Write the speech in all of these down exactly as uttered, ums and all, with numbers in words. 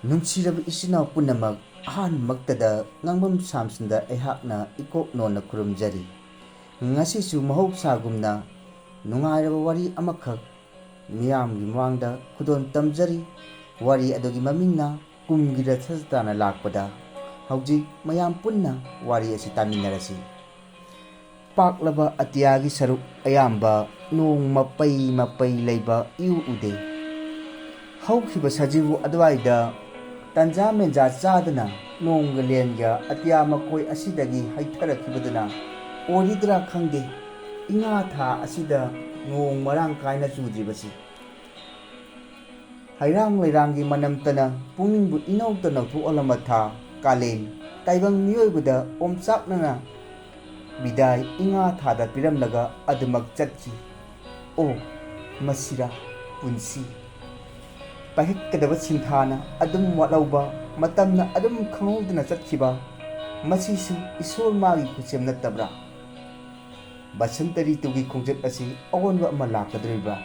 ꯅꯨꯡꯁꯤꯔꯕ ꯏꯆꯤꯟ ꯏꯅꯥꯎ ꯄꯨꯝꯅꯃꯛ, ꯑꯍꯥꯟꯕꯃꯛꯇꯗ ꯉꯥꯡꯕꯝ ꯁꯥꯝꯁꯟꯗ ꯑꯩꯍꯥꯛꯅ ꯏꯀꯣꯛ ꯅꯣꯟꯅ ꯈꯨꯔꯨꯝꯖꯔꯤ꯫ ꯉꯁꯤꯁꯨ ꯃꯍꯧꯁꯥꯒꯨꯝꯅ ꯅꯨꯡꯉꯥꯏꯔꯕ ꯋꯥꯔꯤ ꯑꯃꯈꯛ ꯃꯤꯌꯥꯝꯒꯤ ꯃꯃꯥꯡꯗ ꯈꯨꯗꯣꯜ ꯇꯝꯖꯔꯤ꯫ ꯋꯥꯔꯤ ꯑꯗꯨꯒꯤ ꯃꯃꯤꯡꯅ ꯀꯨꯝꯒꯤ ꯔꯊ ꯖꯇ꯭ꯔꯥꯅ ꯂꯥꯛꯄꯗ꯫ ꯍꯧꯖꯤꯛ ꯃꯌꯥꯝ ꯄꯨꯟꯅ ꯋꯥꯔꯤ ꯑꯁꯤ ꯇꯥꯃꯤꯟꯅꯔꯁꯤ꯫ ꯄꯥꯛꯂꯕ ꯑꯇꯤꯌꯥꯒꯤ ꯁꯔꯨꯛ ꯑꯌꯥꯝꯕ ꯅꯣꯡ ꯃꯄꯩ ꯃꯄꯩ ꯂꯩꯕ ꯏꯎ ꯎꯗꯦ꯫ ꯍꯧꯈꯤꯕ ꯁꯖꯤꯕꯨ ꯑꯗꯨꯋꯥꯏꯗ ꯇꯟꯖꯥ ꯃꯦꯟꯖꯥ ꯆꯥꯗꯅ ꯅꯣꯡꯒ ꯂꯦꯟꯒ ꯑꯇꯤꯌꯥ ꯃꯀꯣꯏ ꯑꯁꯤꯗꯒꯤ ꯍꯩꯊꯔꯛꯈꯤꯕꯗꯨꯅ ꯑꯣꯏꯔꯤꯗ꯭ꯔꯥ ꯈꯪꯗꯦ, ꯏꯉꯥ ꯊꯥ ꯑꯁꯤꯗ ꯅꯣꯡ ꯃꯔꯥꯡ ꯀꯥꯏꯅ ꯆꯨꯗ꯭ꯔꯤꯕꯁꯤ꯫ ꯍꯩꯔꯥꯡ ꯂꯩꯔꯥꯡꯒꯤ ꯃꯅꯝꯇꯅ ꯄꯨꯛꯅꯤꯡꯕꯨ ꯏꯅꯧꯗ ꯅꯧꯊꯣꯛꯍꯜꯂꯝꯕ ꯊꯥ ꯀꯥꯂꯦꯟ, ꯇꯥꯏꯕꯪ ꯃꯤꯑꯣꯏꯕꯗ ꯑꯣꯝꯆꯥꯛꯅꯅ ꯕꯤꯗꯥꯏ ꯏꯉꯥ ꯊꯥꯗ ꯄꯤꯔꯝꯂꯒ ꯑꯗꯨꯃꯛ ꯆꯠꯈꯤ꯫ ꯑꯣ, ꯃꯁꯤꯔꯥ ꯄꯨꯟꯁꯤ! ꯄꯥꯏꯈꯠꯀꯗꯕ ꯁꯤꯟꯊꯥꯅ ꯑꯗꯨꯝ ꯋꯥꯠꯍꯧꯕ, ꯃꯇꯝꯅ ꯑꯗꯨꯝ ꯈꯪꯍꯧꯗꯅ ꯆꯠꯈꯤꯕ, ꯃꯁꯤꯁꯨ ꯏꯁꯣꯔ ꯃꯥꯒꯤ ꯈꯨꯠꯁꯦꯝ ꯅꯠꯇꯕ꯭ꯔꯥ? ꯕꯁꯟꯇ ꯔꯤꯇꯨꯒꯤ ꯈꯣꯡꯆꯠ ꯑꯁꯤ ꯑꯑꯣꯟꯕ ꯑꯃ ꯂꯥꯛꯀꯗꯧꯔꯤꯕ꯭ꯔꯥ?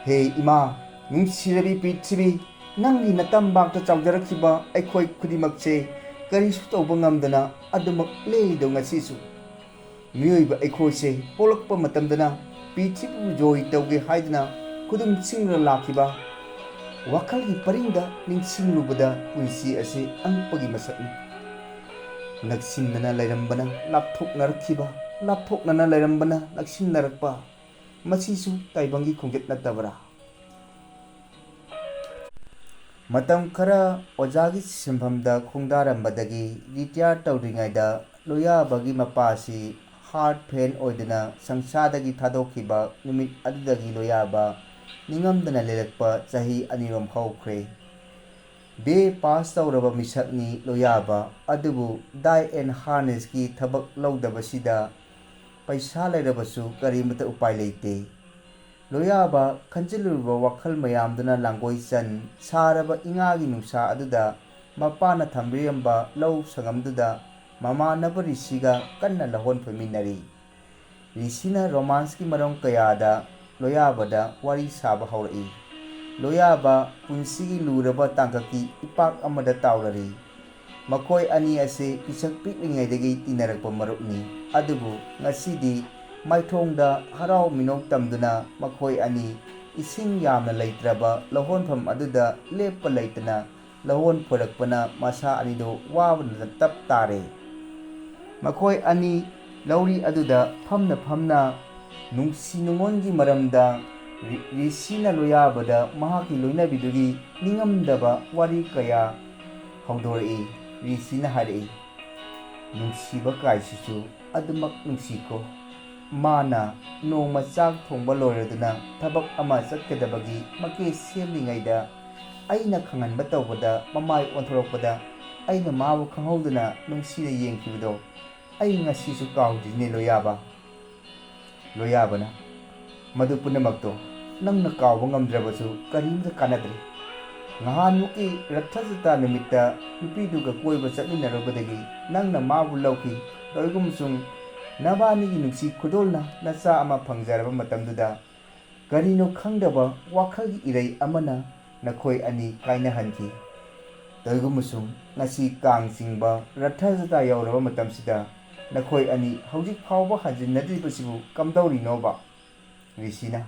ꯍꯦ ꯏꯃꯥ, ꯅꯨꯡꯁꯤꯔꯕꯤ ꯄ꯭ꯔꯤꯊꯤꯕꯤ, ꯅꯪꯒꯤ ꯅꯇꯝꯕꯥꯛꯇ ꯆꯥꯎꯖꯔꯛꯈꯤꯕ ꯑꯩꯈꯣꯏ ꯈꯨꯗꯤꯡꯃꯛꯁꯦ ꯀꯔꯤꯁꯨ ꯇꯧꯕ ꯉꯝꯗꯅ ꯑꯗꯨꯃꯛ ꯂꯦꯜꯂꯤꯗꯣ ꯉꯁꯤꯁꯨ꯫ ꯃꯤꯑꯣꯏꯕ ꯑꯩꯈꯣꯏꯁꯦ ꯄꯣꯛꯂꯛꯄ ꯃꯇꯝꯗꯅ ꯄ꯭ꯔꯤꯊꯤꯕꯤꯕꯨ ꯖꯣꯏ ꯇꯧꯒꯦ ꯍꯥꯏꯗꯨꯅ ꯈꯨꯗꯨꯝ ꯆꯤꯡꯗꯨꯅ ꯂꯥꯛꯈꯤꯕ, ꯋꯥꯈꯜꯒꯤ ꯄꯔꯤꯡꯗ ꯅꯤꯡꯁꯤꯡꯂꯨꯕꯗ ꯄꯨꯟꯁꯤ ꯑꯁꯤ ꯑꯉꯛꯄꯒꯤ ꯃꯁꯛꯅꯤ꯫ ꯅꯛꯁꯤꯟꯅꯅ ꯂꯩꯔꯝꯕꯅ ꯂꯥꯞꯊꯣꯛꯅꯔꯛꯈꯤꯕ, ꯂꯥꯞꯊꯣꯛꯅꯅ ꯂꯩꯔꯝꯕꯅ ꯅꯛꯁꯤꯟꯅꯔꯛꯄ, ꯃꯁꯤꯁꯨ ꯇꯥꯏꯕꯪꯒꯤ ꯈꯣꯡꯆꯠ ꯅꯠꯇꯕ꯭ꯔꯥ? ꯃꯇꯝ ꯈꯔ ꯑꯣꯖꯥꯒꯤ ꯁꯤꯟꯐꯝꯗ ꯈꯣꯡꯗꯥꯔꯝꯕꯗꯒꯤ ꯔꯤꯇꯥꯌꯔ ꯇꯧꯗ꯭ꯔꯤꯉꯩꯗ ꯂꯣꯌꯥꯕꯒꯤ ꯃꯄꯥꯁꯤ ꯍꯥꯔꯠ ꯐꯦꯟ ꯑꯣꯏꯗꯨꯅ ꯁꯪꯁꯥꯔꯗꯒꯤ ꯊꯥꯗꯣꯛꯈꯤꯕ ꯅꯨꯃꯤꯠ ꯑꯗꯨꯗꯒꯤ ꯂꯣꯌꯥꯕ ꯅꯤꯡꯉꯝꯗꯅ ꯂꯩꯔꯛꯄ ꯆꯍꯤ ꯑꯅꯤꯔꯣꯝ ꯍꯧꯈ꯭ꯔꯦ꯫ ꯕꯤ ꯑꯦ ꯄꯥꯁ ꯇꯧꯔꯕ ꯃꯤꯁꯛꯅꯤ ꯂꯣꯌꯥꯕ, ꯑꯗꯨꯕꯨ ꯗꯥꯏ ꯑꯦꯟ ꯍꯥꯔꯅꯦꯁꯀꯤ ꯊꯕꯛ ꯂꯧꯗꯕꯁꯤꯗ ꯄꯩꯁꯥ ꯂꯩꯔꯕꯁꯨ ꯀꯔꯤꯃꯇ ꯎꯄꯥꯏ ꯂꯩꯇꯦ꯫ ꯂꯣꯌꯥꯕ ꯈꯟꯖꯤꯜꯂꯨꯔꯕ ꯋꯥꯈꯜ ꯃꯌꯥꯝꯗꯨꯅ ꯂꯥꯡꯒꯣꯏ ꯆꯟ ꯁꯥꯔꯕ ꯏꯉꯥꯒꯤ ꯅꯨꯡꯁꯥ ꯑꯗꯨꯗ ꯃꯄꯥꯅ ꯊꯝꯕꯤꯔꯝꯕ ꯂꯧ ꯁꯪꯉꯝꯗꯨꯗ ꯃꯃꯥꯟꯅꯕ ꯔꯤꯁꯤꯒ ꯀꯟꯅ ꯂꯧꯍꯣꯟ ꯐꯣꯏꯃꯤꯟꯅꯔꯤ꯫ ꯔꯤꯁꯤꯅ ꯔꯣꯃꯥꯟꯁꯀꯤ ꯃꯔꯝ ꯀꯌꯥꯗ ꯂꯣꯌꯥꯕꯗ ꯋꯥꯔꯤ ꯁꯥꯕ ꯍꯧꯔꯛꯏ꯫ ꯂꯣꯌꯥꯕ ꯄꯨꯟꯁꯤꯒꯤ ꯂꯨꯔꯕ ꯇꯥꯡꯀꯛꯀꯤ ꯏꯄꯥꯛ ꯑꯃꯗ ꯇꯥꯎꯔꯔꯤ꯫ ꯃꯈꯣꯏ ꯑꯅꯤ ꯑꯁꯤ ꯄꯤꯁꯛ ꯄꯤꯛꯂꯤꯉꯩꯗꯒꯤ ꯇꯤꯟꯅꯔꯛꯄ ꯃꯔꯨꯞꯅꯤ꯫ ꯑꯗꯨꯕꯨ ꯉꯁꯤꯗꯤ ꯃꯥꯏꯊꯣꯡꯗ ꯍꯔꯥꯎ ꯃꯤꯅꯣꯛ ꯇꯝꯗꯨꯅ ꯃꯈꯣꯏ ꯑꯅꯤ ꯏꯁꯤꯡ ꯌꯥꯝꯅ ꯂꯩꯇ꯭ꯔꯕ ꯂꯧꯍꯣꯟꯐꯝ ꯑꯗꯨꯗ ꯂꯦꯞꯄ ꯂꯩꯇꯅ ꯂꯧꯍꯣꯟ ꯐꯣꯏꯔꯛꯄꯅ ꯃꯁꯥ ꯑꯅꯤꯗꯨ ꯋꯥꯕꯅ ꯇꯞ ꯇꯥꯔꯦ꯫ ꯃꯈꯣꯏ ꯑꯅꯤ ꯂꯧꯔꯤ ꯑꯗꯨꯗ ꯐꯝꯅ ꯐꯝꯅ ꯅꯨꯡꯁꯤ ꯅꯨꯡꯉꯣꯟꯒꯤ ꯃꯔꯝꯗ ꯔꯤ-, ꯔꯤꯁꯤꯅ ꯂꯣꯌꯥꯕꯗ ꯃꯍꯥꯛꯀꯤ ꯂꯣꯏꯅꯕꯤꯗꯨꯒꯤ ꯅꯤꯡꯉꯝꯗꯕ ꯋꯥꯔꯤ ꯀꯌꯥ ꯍꯧꯗꯣꯔꯛꯏ꯫ ꯔꯤꯁꯤꯅ ꯍꯥꯏꯔꯛꯏ, "ꯅꯨꯡꯁꯤꯕ ꯀꯥꯏꯁꯤꯁꯨ ꯑꯗꯨꯃꯛ ꯅꯨꯡꯁꯤꯀꯣ꯫ ꯃꯥꯅ ꯅꯣꯡꯃ ꯆꯥꯛ ꯊꯣꯡꯕ ꯂꯣꯏꯔꯗꯨꯅ ꯊꯕꯛ ꯑꯃ ꯆꯠꯀꯗꯕꯒꯤ ꯃꯀꯦ ꯁꯦꯝꯂꯤꯉꯩꯗ ꯑꯩꯅ ꯈꯪꯍꯟꯕ ꯇꯧꯕꯗ ꯃꯃꯥꯏ ꯑꯣꯟꯊꯣꯔꯛꯄꯗ ꯑꯩꯅ ꯃꯥꯕꯨ ꯈꯪꯍꯧꯗꯅ ꯅꯨꯡꯁꯤꯅ ꯌꯦꯡꯈꯤꯕꯗꯣ ꯑꯩ ꯉꯁꯤꯁꯨ ꯀꯥꯎꯗ꯭ꯔꯤꯅꯦ ꯂꯣꯌꯥꯕ꯫" ꯂꯣꯌꯥꯕꯅ, "ꯃꯗꯨ ꯄꯨꯝꯅꯃꯛꯇꯣ ꯅꯪꯅ ꯀꯥꯎꯕ ꯉꯝꯗ꯭ꯔꯕꯁꯨ ꯀꯔꯤꯝꯇ ꯀꯥꯟꯅꯗ꯭ꯔꯦ꯫ ꯉꯍꯥꯟꯃꯨꯛꯀꯤ ꯔꯊꯖꯇꯥ ꯅꯨꯃꯤꯠꯇ ꯅꯨꯄꯤꯗꯨꯒ ꯀꯣꯏꯕ ꯆꯠꯃꯤꯟꯅꯔꯨꯕꯗꯒꯤ ꯅꯪꯅ ꯃꯥꯕꯨ ꯂꯧꯈꯤ꯫ ꯇꯧꯏꯒꯨꯝꯕꯁꯨꯡ ꯅꯕꯥꯅꯤꯒꯤ ꯅꯨꯡꯁꯤ ꯈꯨꯗꯣꯜꯅ ꯅꯆꯥ ꯑꯃ ꯐꯪꯖꯔꯕ ꯃꯇꯝꯗꯨꯗ ꯀꯔꯤꯅꯣ ꯈꯪꯗꯕ ꯋꯥꯈꯜꯒꯤ ꯏꯔꯩ ꯑꯃꯅ ꯅꯈꯣꯏ ꯑꯅꯤ ꯀꯥꯏꯅꯍꯟꯈꯤ꯫ ꯇꯧꯏꯒꯨꯝꯕꯁꯨꯡ ꯉꯁꯤ ꯀꯥꯡ ꯆꯤꯡꯕ ꯔꯊꯖꯇꯥ ꯌꯧꯔꯕ ꯃꯇꯝꯁꯤꯗ ꯅꯈꯣꯏ ꯑꯅꯤ ꯍꯧꯖꯤꯛ ꯐꯥꯎꯕ ꯍꯟꯖꯤꯟꯅꯗ꯭ꯔꯤꯕꯁꯤꯕꯨ ꯀꯝꯗꯧꯔꯤꯅꯣꯕ?" ꯔꯤꯁꯤꯅ,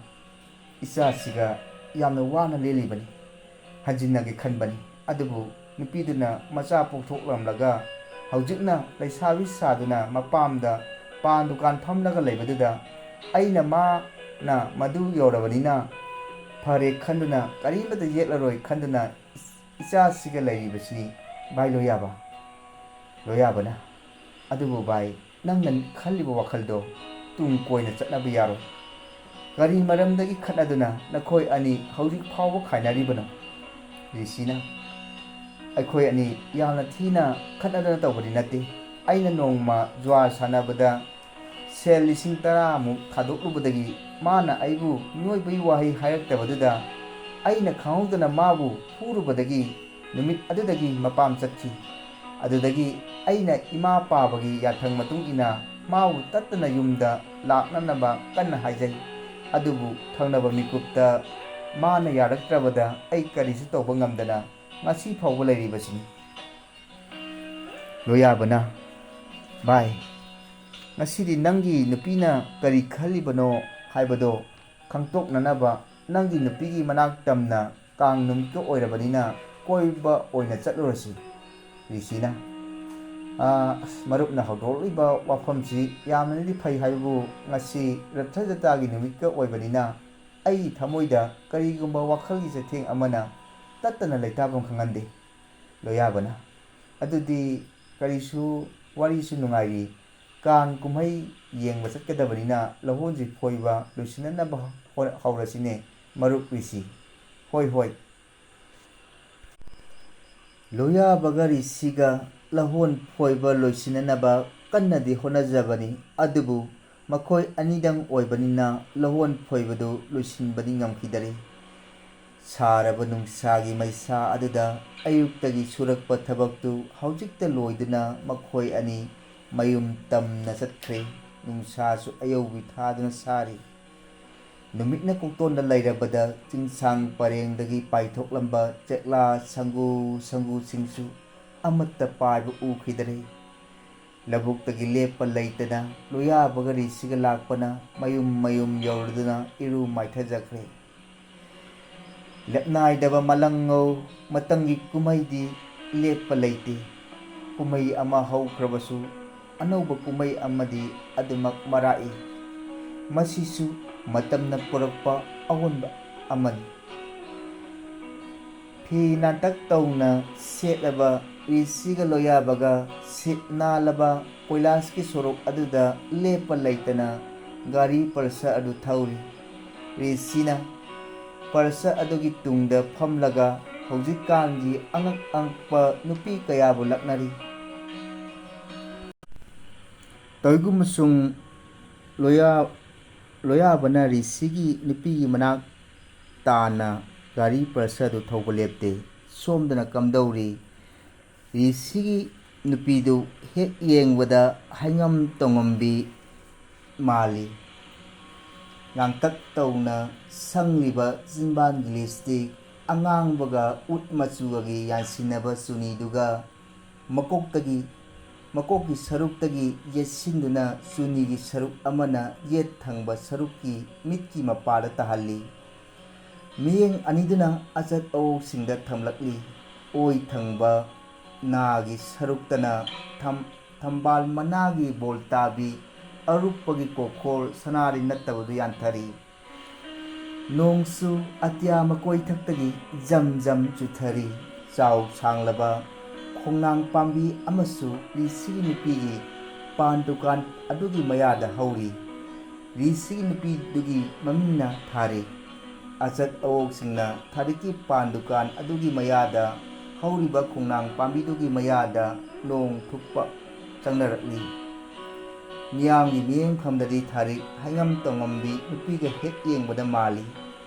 "ꯏꯆꯥꯁꯤꯒ ꯌꯥꯝꯅ ꯋꯥꯅ ꯂꯦꯜꯂꯤꯕꯅꯤ꯫ ꯍꯟꯖꯤꯟꯅꯒꯦ ꯈꯟꯕꯅꯤ꯫ ꯑꯗꯨꯕꯨ ꯅꯨꯄꯤꯗꯨꯅ ꯃꯆꯥ ꯄꯣꯛꯊꯣꯛꯂꯝꯂꯒ ꯍꯧꯖꯤꯛꯅ ꯂꯩꯁꯥꯕꯤ ꯁꯥꯗꯨꯅ ꯃꯄꯥꯝꯗ ꯄꯥꯟ ꯗꯨꯀꯥꯟ ꯐꯝꯂꯒ ꯂꯩꯕꯗꯨꯗ ꯑꯩꯅ ꯃꯥꯅ ꯃꯗꯨ ꯌꯧꯔꯕꯅꯤꯅ ꯐꯔꯦ ꯈꯟꯗꯨꯅ ꯀꯔꯤꯃꯇ ꯌꯦꯠꯂꯔꯣꯏ ꯈꯟꯗꯨꯅ ꯏꯆꯥꯁꯤꯒ ꯂꯩꯔꯤꯕꯁꯤꯅꯤ ꯚꯥꯏ ꯂꯣꯌꯥꯕ꯫" ꯂꯣꯌꯥꯕꯅ, "ꯑꯗꯨꯕꯨ ꯚꯥꯏ, ꯅꯪꯅ ꯈꯜꯂꯤꯕ ꯋꯥꯈꯜꯗꯣ ꯇꯨꯡ ꯀꯣꯏꯅ ꯆꯠꯅꯕ ꯌꯥꯔꯣꯏ꯫ ꯀꯔꯤ ꯃꯔꯝꯗꯒꯤ ꯈꯠꯅꯗꯨꯅ ꯅꯈꯣꯏ ꯑꯅꯤ ꯍꯧꯖꯤꯛ ꯐꯥꯎꯕ ꯈꯥꯏꯅꯔꯤꯕꯅꯣ?" ꯔꯤꯁꯤꯅ, "ꯑꯩꯈꯣꯏ ꯑꯅꯤ ꯌꯥꯝꯅ ꯊꯤꯅ ꯈꯠꯅꯗꯅ ꯇꯧꯕꯗꯤ ꯅꯠꯇꯦ꯫ ꯑꯩꯅ ꯅꯣꯡꯃ ꯖꯨꯋꯥꯔ ꯁꯥꯟꯅꯕꯗ ꯁꯦꯜ ꯂꯤꯁꯤꯡ ꯇꯔꯥꯃꯨꯛ ꯊꯥꯗꯣꯛꯂꯨꯕꯗꯒꯤ ꯃꯥꯅ ꯑꯩꯕꯨ ꯃꯤꯑꯣꯏꯕꯒꯤ ꯋꯥꯍꯩ ꯍꯥꯏꯔꯛꯇꯕꯗꯨꯗ ꯑꯩꯅ ꯈꯪꯍꯧꯗꯅ ꯃꯥꯕꯨ ꯐꯨꯔꯨꯕꯗꯒꯤ ꯅꯨꯃꯤꯠ ꯑꯗꯨꯗꯒꯤ ꯃꯄꯥꯝ ꯆꯠꯈꯤ꯫ ꯑꯗꯨꯗꯒꯤ ꯑꯩꯅ ꯏꯃꯥ ꯄꯥꯕꯒꯤ ꯌꯥꯊꯪ ꯃꯇꯨꯡ ꯏꯟꯅ ꯃꯥꯕꯨ ꯇꯠꯇꯅ ꯌꯨꯝꯗ ꯂꯥꯛꯅꯅꯕ ꯀꯟꯅ ꯍꯥꯏꯖꯩ꯫ ꯑꯗꯨꯕꯨ ꯊꯪꯅꯕ ꯃꯤꯀꯨꯞꯇ ꯃꯥꯅ ꯌꯥꯔꯛꯇ꯭ꯔꯕꯗ ꯑꯩ ꯀꯔꯤꯁꯨ ꯇꯧꯕ ꯉꯝꯗꯅ ꯉꯁꯤ ꯐꯥꯎꯕ ꯂꯩꯔꯤꯕꯁꯤꯅꯤ꯫ ꯂꯣꯌꯥꯕꯅ, "ꯚꯥꯏ, ꯉꯁꯤꯗꯤ ꯅꯪꯒꯤ ꯅꯨꯄꯤꯅ ꯀꯔꯤ ꯈꯜꯂꯤꯕꯅꯣ ꯍꯥꯏꯕꯗꯣ ꯈꯪꯗꯣꯛꯅꯅꯕ ꯅꯪꯒꯤ ꯅꯨꯄꯤꯒꯤ ꯃꯅꯥꯛ ꯇꯝꯅ ꯀꯥꯡ ꯅꯨꯃꯤꯠꯀ ꯑꯣꯏꯔꯕꯅꯤꯅ ꯀꯣꯏꯕ ꯑꯣꯏꯅ ꯆꯠꯂꯨꯔꯁꯤ꯫" ꯔꯤꯁꯤꯅ, "ꯑꯥ, ꯑꯁ, ꯃꯔꯨꯞꯅ ꯍꯧꯗꯣꯛꯂꯤꯕ ꯋꯥꯐꯝꯁꯤ ꯌꯥꯝꯅꯗꯤ ꯐꯩ ꯍꯥꯏꯕꯕꯨ ꯉꯁꯤ ꯔꯊ ꯖꯇ꯭ꯔꯥꯒꯤ ꯅꯨꯃꯤꯠꯀ ꯑꯣꯏꯕꯅꯤꯅ ꯑꯩꯒꯤ ꯊꯃꯣꯏꯗ ꯀꯔꯤꯒꯨꯝꯕ ꯋꯥꯈꯜꯒꯤ ꯆꯩꯊꯦꯡ ꯑꯃꯅ ꯇꯠꯇꯅ ꯂꯩꯇꯥꯐꯝ ꯈꯪꯍꯟꯗꯦ꯫" ꯂꯣꯌꯥꯕꯅ, "ꯑꯗꯨꯗꯤ ꯀꯔꯤꯁꯨ, ꯋꯥꯔꯤꯁꯨ ꯅꯨꯡꯉꯥꯏꯔꯤ, ꯀꯥꯡ ꯀꯨꯝꯍꯩ ꯌꯦꯡꯕ ꯆꯠꯀꯗꯕꯅꯤꯅ ꯂꯧꯍꯣꯟꯁꯤ ꯐꯣꯏꯕ ꯂꯣꯏꯁꯤꯟꯅꯅꯕ ꯍꯣ-, ꯍꯧꯔꯁꯤꯅꯦ ꯃꯔꯨꯞ ꯔꯤꯁꯤ꯫" "ꯍꯣꯏ, ꯍꯣꯏ꯫" ꯂꯣꯌꯥꯕꯒ ꯔꯤꯁꯤꯒ ꯂꯧꯍꯣꯟ ꯐꯣꯏꯕ ꯂꯣꯏꯁꯤꯟꯅꯅꯕ ꯀꯟꯅꯗꯤ ꯍꯣꯠꯅꯖꯕꯅꯤ, ꯑꯗꯨꯕꯨ ꯃꯈꯣꯏ ꯑꯅꯤꯗꯪ ꯑꯣꯏꯕꯅꯤꯅ ꯂꯧꯍꯣꯟ ꯐꯣꯏꯕꯗꯨ ꯂꯣꯏꯁꯤꯟꯕꯗꯤ ꯉꯝꯈꯤꯗꯔꯦ꯫ ꯁꯥꯔꯕ ꯅꯨꯡꯁꯥꯒꯤ ꯃꯩꯁꯥ ꯑꯗꯨꯗ ꯑꯌꯨꯛꯇꯒꯤ ꯁꯨꯔꯛꯄ ꯊꯕꯛꯇꯨ ꯍꯧꯖꯤꯛꯇ ꯂꯣꯏꯗꯨꯅ ꯃꯈꯣꯏ ꯑꯅꯤ ꯃꯌꯨꯝ ꯇꯝꯅ ꯆꯠꯈ꯭ꯔꯦ꯫ ꯅꯨꯡꯁꯥꯁꯨ ꯑꯌꯧꯕꯤ ꯊꯥꯗꯨꯅ ꯁꯥꯔꯤ꯫ ꯅꯨꯃꯤꯠꯅ ꯀꯣꯛꯇꯣꯟꯗ ꯂꯩꯔꯕꯗ ꯆꯤꯡꯁꯥꯡ ꯄꯔꯦꯡꯗꯒꯤ ꯄꯥꯏꯊꯣꯛꯂꯝꯕ ꯆꯦꯛꯂꯥ ꯁꯪꯒꯨ ꯁꯪꯒꯨꯁꯤꯡꯁꯨ ꯑꯃꯠꯇ ꯄꯥꯏꯕ ꯎꯈꯤꯗꯔꯦ꯫ ꯂꯧꯕꯨꯛꯇꯒꯤ ꯂꯦꯞꯄ ꯂꯩꯇꯅ ꯂꯣꯌꯥꯕꯒ ꯔꯤꯁꯤꯒ ꯂꯥꯛꯄꯅ ꯃꯌꯨꯝ ꯃꯌꯨꯝ ꯌꯧꯔꯗꯨꯅ ꯏꯔꯨ ꯃꯥꯏꯊꯖꯈ꯭ꯔꯦ꯫ ꯂꯦꯞꯅꯥꯏꯗꯕ ꯃꯂꯪꯉꯧ ꯃꯇꯝꯒꯤ ꯀꯨꯝꯍꯩꯗꯤ ꯂꯦꯞꯄ ꯂꯩꯇꯦ꯫ ꯀꯨꯝꯍꯩ ꯑꯃ ꯍꯧꯈ꯭ꯔꯕꯁꯨ ꯑꯅꯧꯕ ꯀꯨꯝꯍꯩ ꯑꯃꯗꯤ ꯑꯗꯨꯃꯛ ꯃꯔꯥꯛꯏ꯫ ꯃꯁꯤꯁꯨ ꯃꯇꯝꯅ ꯄꯨꯔꯛꯄ ꯑꯑꯣꯟꯕ ꯑꯃꯅꯤ꯫ ꯐꯤ ꯅꯥꯇꯛ ꯇꯧꯅ ꯁꯦꯠꯂꯕ ꯔꯤꯁꯤꯒ ꯂꯣꯌꯥꯕꯒ ꯁꯤꯠ ꯅꯥꯜꯂꯕ ꯀꯣꯏꯂꯥꯁꯀꯤ ꯁꯣꯔꯣꯛ ꯑꯗꯨꯗ ꯂꯦꯞꯄ ꯂꯩꯇꯅ ꯒꯥꯔꯤ ꯄꯜꯁꯔ ꯑꯗꯨ ꯊꯧꯔꯤ꯫ ꯔꯤꯁꯤꯅ ꯄꯜꯁꯔ ꯑꯗꯨꯒꯤ ꯇꯨꯡꯗ ꯐꯝꯂꯒ ꯍꯧꯖꯤꯛꯀꯥꯟꯒꯤ ꯑꯉꯛ ꯑꯉꯛꯄ ꯅꯨꯄꯤ ꯀꯌꯥꯕꯨ ꯂꯛꯅꯔꯤ꯫ ꯇꯧꯏꯒꯨꯝꯕꯁꯨꯡ ꯂꯣꯌꯥ-, ꯂꯣꯌꯥꯕꯅ ꯔꯤꯁꯤꯒꯤ ꯅꯨꯄꯤꯒꯤ ꯃꯅꯥꯛ ꯇꯥꯟꯅ ꯒꯥꯔꯤ ꯄꯜꯁꯔ ꯑꯗꯨ ꯊꯧꯕ ꯂꯦꯞꯇꯦ꯫ ꯁꯣꯝꯗꯅ ꯀꯝꯗꯧꯔꯤ? ꯔꯤꯁꯤꯒꯤ ꯅꯨꯄꯤꯗꯨ ꯍꯦꯛ ꯌꯦꯡꯕꯗ ꯍꯩꯉꯝ ꯇꯣꯉꯝꯕꯤ ꯃꯥꯜꯂꯤ꯫ ꯉꯥꯡꯇꯛ ꯇꯧꯅ ꯁꯪꯂꯤꯕ ꯆꯤꯟꯕꯥꯟꯒꯤ ꯂꯤꯞꯁꯇꯤꯛ, ꯑꯉꯥꯡꯕꯒ ꯎꯠ ꯃꯆꯨꯒꯒꯤ ꯌꯥꯟꯁꯤꯟꯅꯕ ꯆꯨꯅꯤꯗꯨꯒ, ꯃꯀꯣꯛꯇꯒꯤ, ꯃꯀꯣꯛꯀꯤ ꯁꯔꯨꯛꯇꯒꯤ ꯌꯦꯠꯁꯤꯟꯗꯨꯅ ꯆꯨꯅꯤꯒꯤ ꯁꯔꯨꯛ ꯑꯃꯅ ꯌꯦꯠ ꯊꯪꯕ ꯁꯔꯨꯛꯀꯤ ꯃꯤꯠꯀꯤ ꯃꯄꯥꯗ ꯇꯥꯍꯜꯂꯤ꯫ ꯃꯤꯠꯌꯦꯡ ꯑꯅꯤꯗꯨꯅ ꯑꯆꯠ ꯑꯋꯣꯛꯁꯤꯡꯗ ꯊꯝꯂꯛꯂꯤ꯫ ꯑꯣꯏ ꯊꯪꯕ ꯅꯥꯒꯤ ꯁꯔꯨꯛꯇꯅ ꯊꯝ-, ꯊꯝꯕꯥꯜ ꯃꯅꯥꯒꯤ ꯕꯣꯜꯇꯥꯕꯤ ꯑꯔꯨꯞꯄꯒꯤ ꯀꯣꯛꯈꯣꯜ ꯁꯅꯥꯔꯤ ꯅꯠꯇꯕꯗꯨ ꯌꯥꯟꯊꯔꯤ꯫ ꯅꯣꯡꯁꯨ ꯑꯇꯤꯌꯥ ꯃꯀꯣꯏꯊꯛꯇꯒꯤ ꯖꯝ ꯖꯝ ꯆꯨꯊꯔꯤ꯫ ꯆꯥꯎ ꯁꯥꯡꯂꯕ ꯈꯣꯡꯅꯥꯡ ꯄꯥꯝꯕꯤ ꯑꯃꯁꯨ ꯔꯤꯁꯤꯒꯤ ꯅꯨꯄꯤꯒꯤ ꯄꯥꯟ ꯗꯨꯀꯥꯟ ꯑꯗꯨꯒꯤ ꯃꯌꯥꯗ ꯍꯧꯔꯤ꯫ ꯔꯤꯁꯤꯒꯤ ꯅꯨꯄꯤꯗꯨꯒꯤ ꯃꯃꯤꯡꯅ ꯊꯥꯔꯤꯛ꯫ ꯑꯆꯠ ꯑꯋꯣꯛꯁꯤꯡꯅ ꯊꯥꯔꯤꯛꯀꯤ ꯄꯥꯟ ꯗꯨꯀꯥꯟ ꯑꯗꯨꯒꯤ ꯃꯌꯥꯗ ꯍꯧꯔꯤꯕ ꯈꯣꯡꯅꯥꯡ ꯄꯥꯝꯕꯤꯗꯨꯒꯤ ꯃꯌꯥꯗ ꯅꯣꯡ ꯊꯨꯞꯄ ꯆꯪꯅꯔꯛꯂꯤ꯫ ꯃꯤꯌꯥꯝꯒꯤ ꯃꯤꯠꯌꯦꯡꯐꯝꯗꯗꯤ ꯊꯥꯔꯤꯛ ꯍꯩꯉꯝ ꯇꯣꯉꯝꯕꯤ ꯅꯨꯄꯤꯒ ꯍꯦꯛ ꯌꯦꯡꯕꯗ ꯃꯥꯜꯂꯤ꯫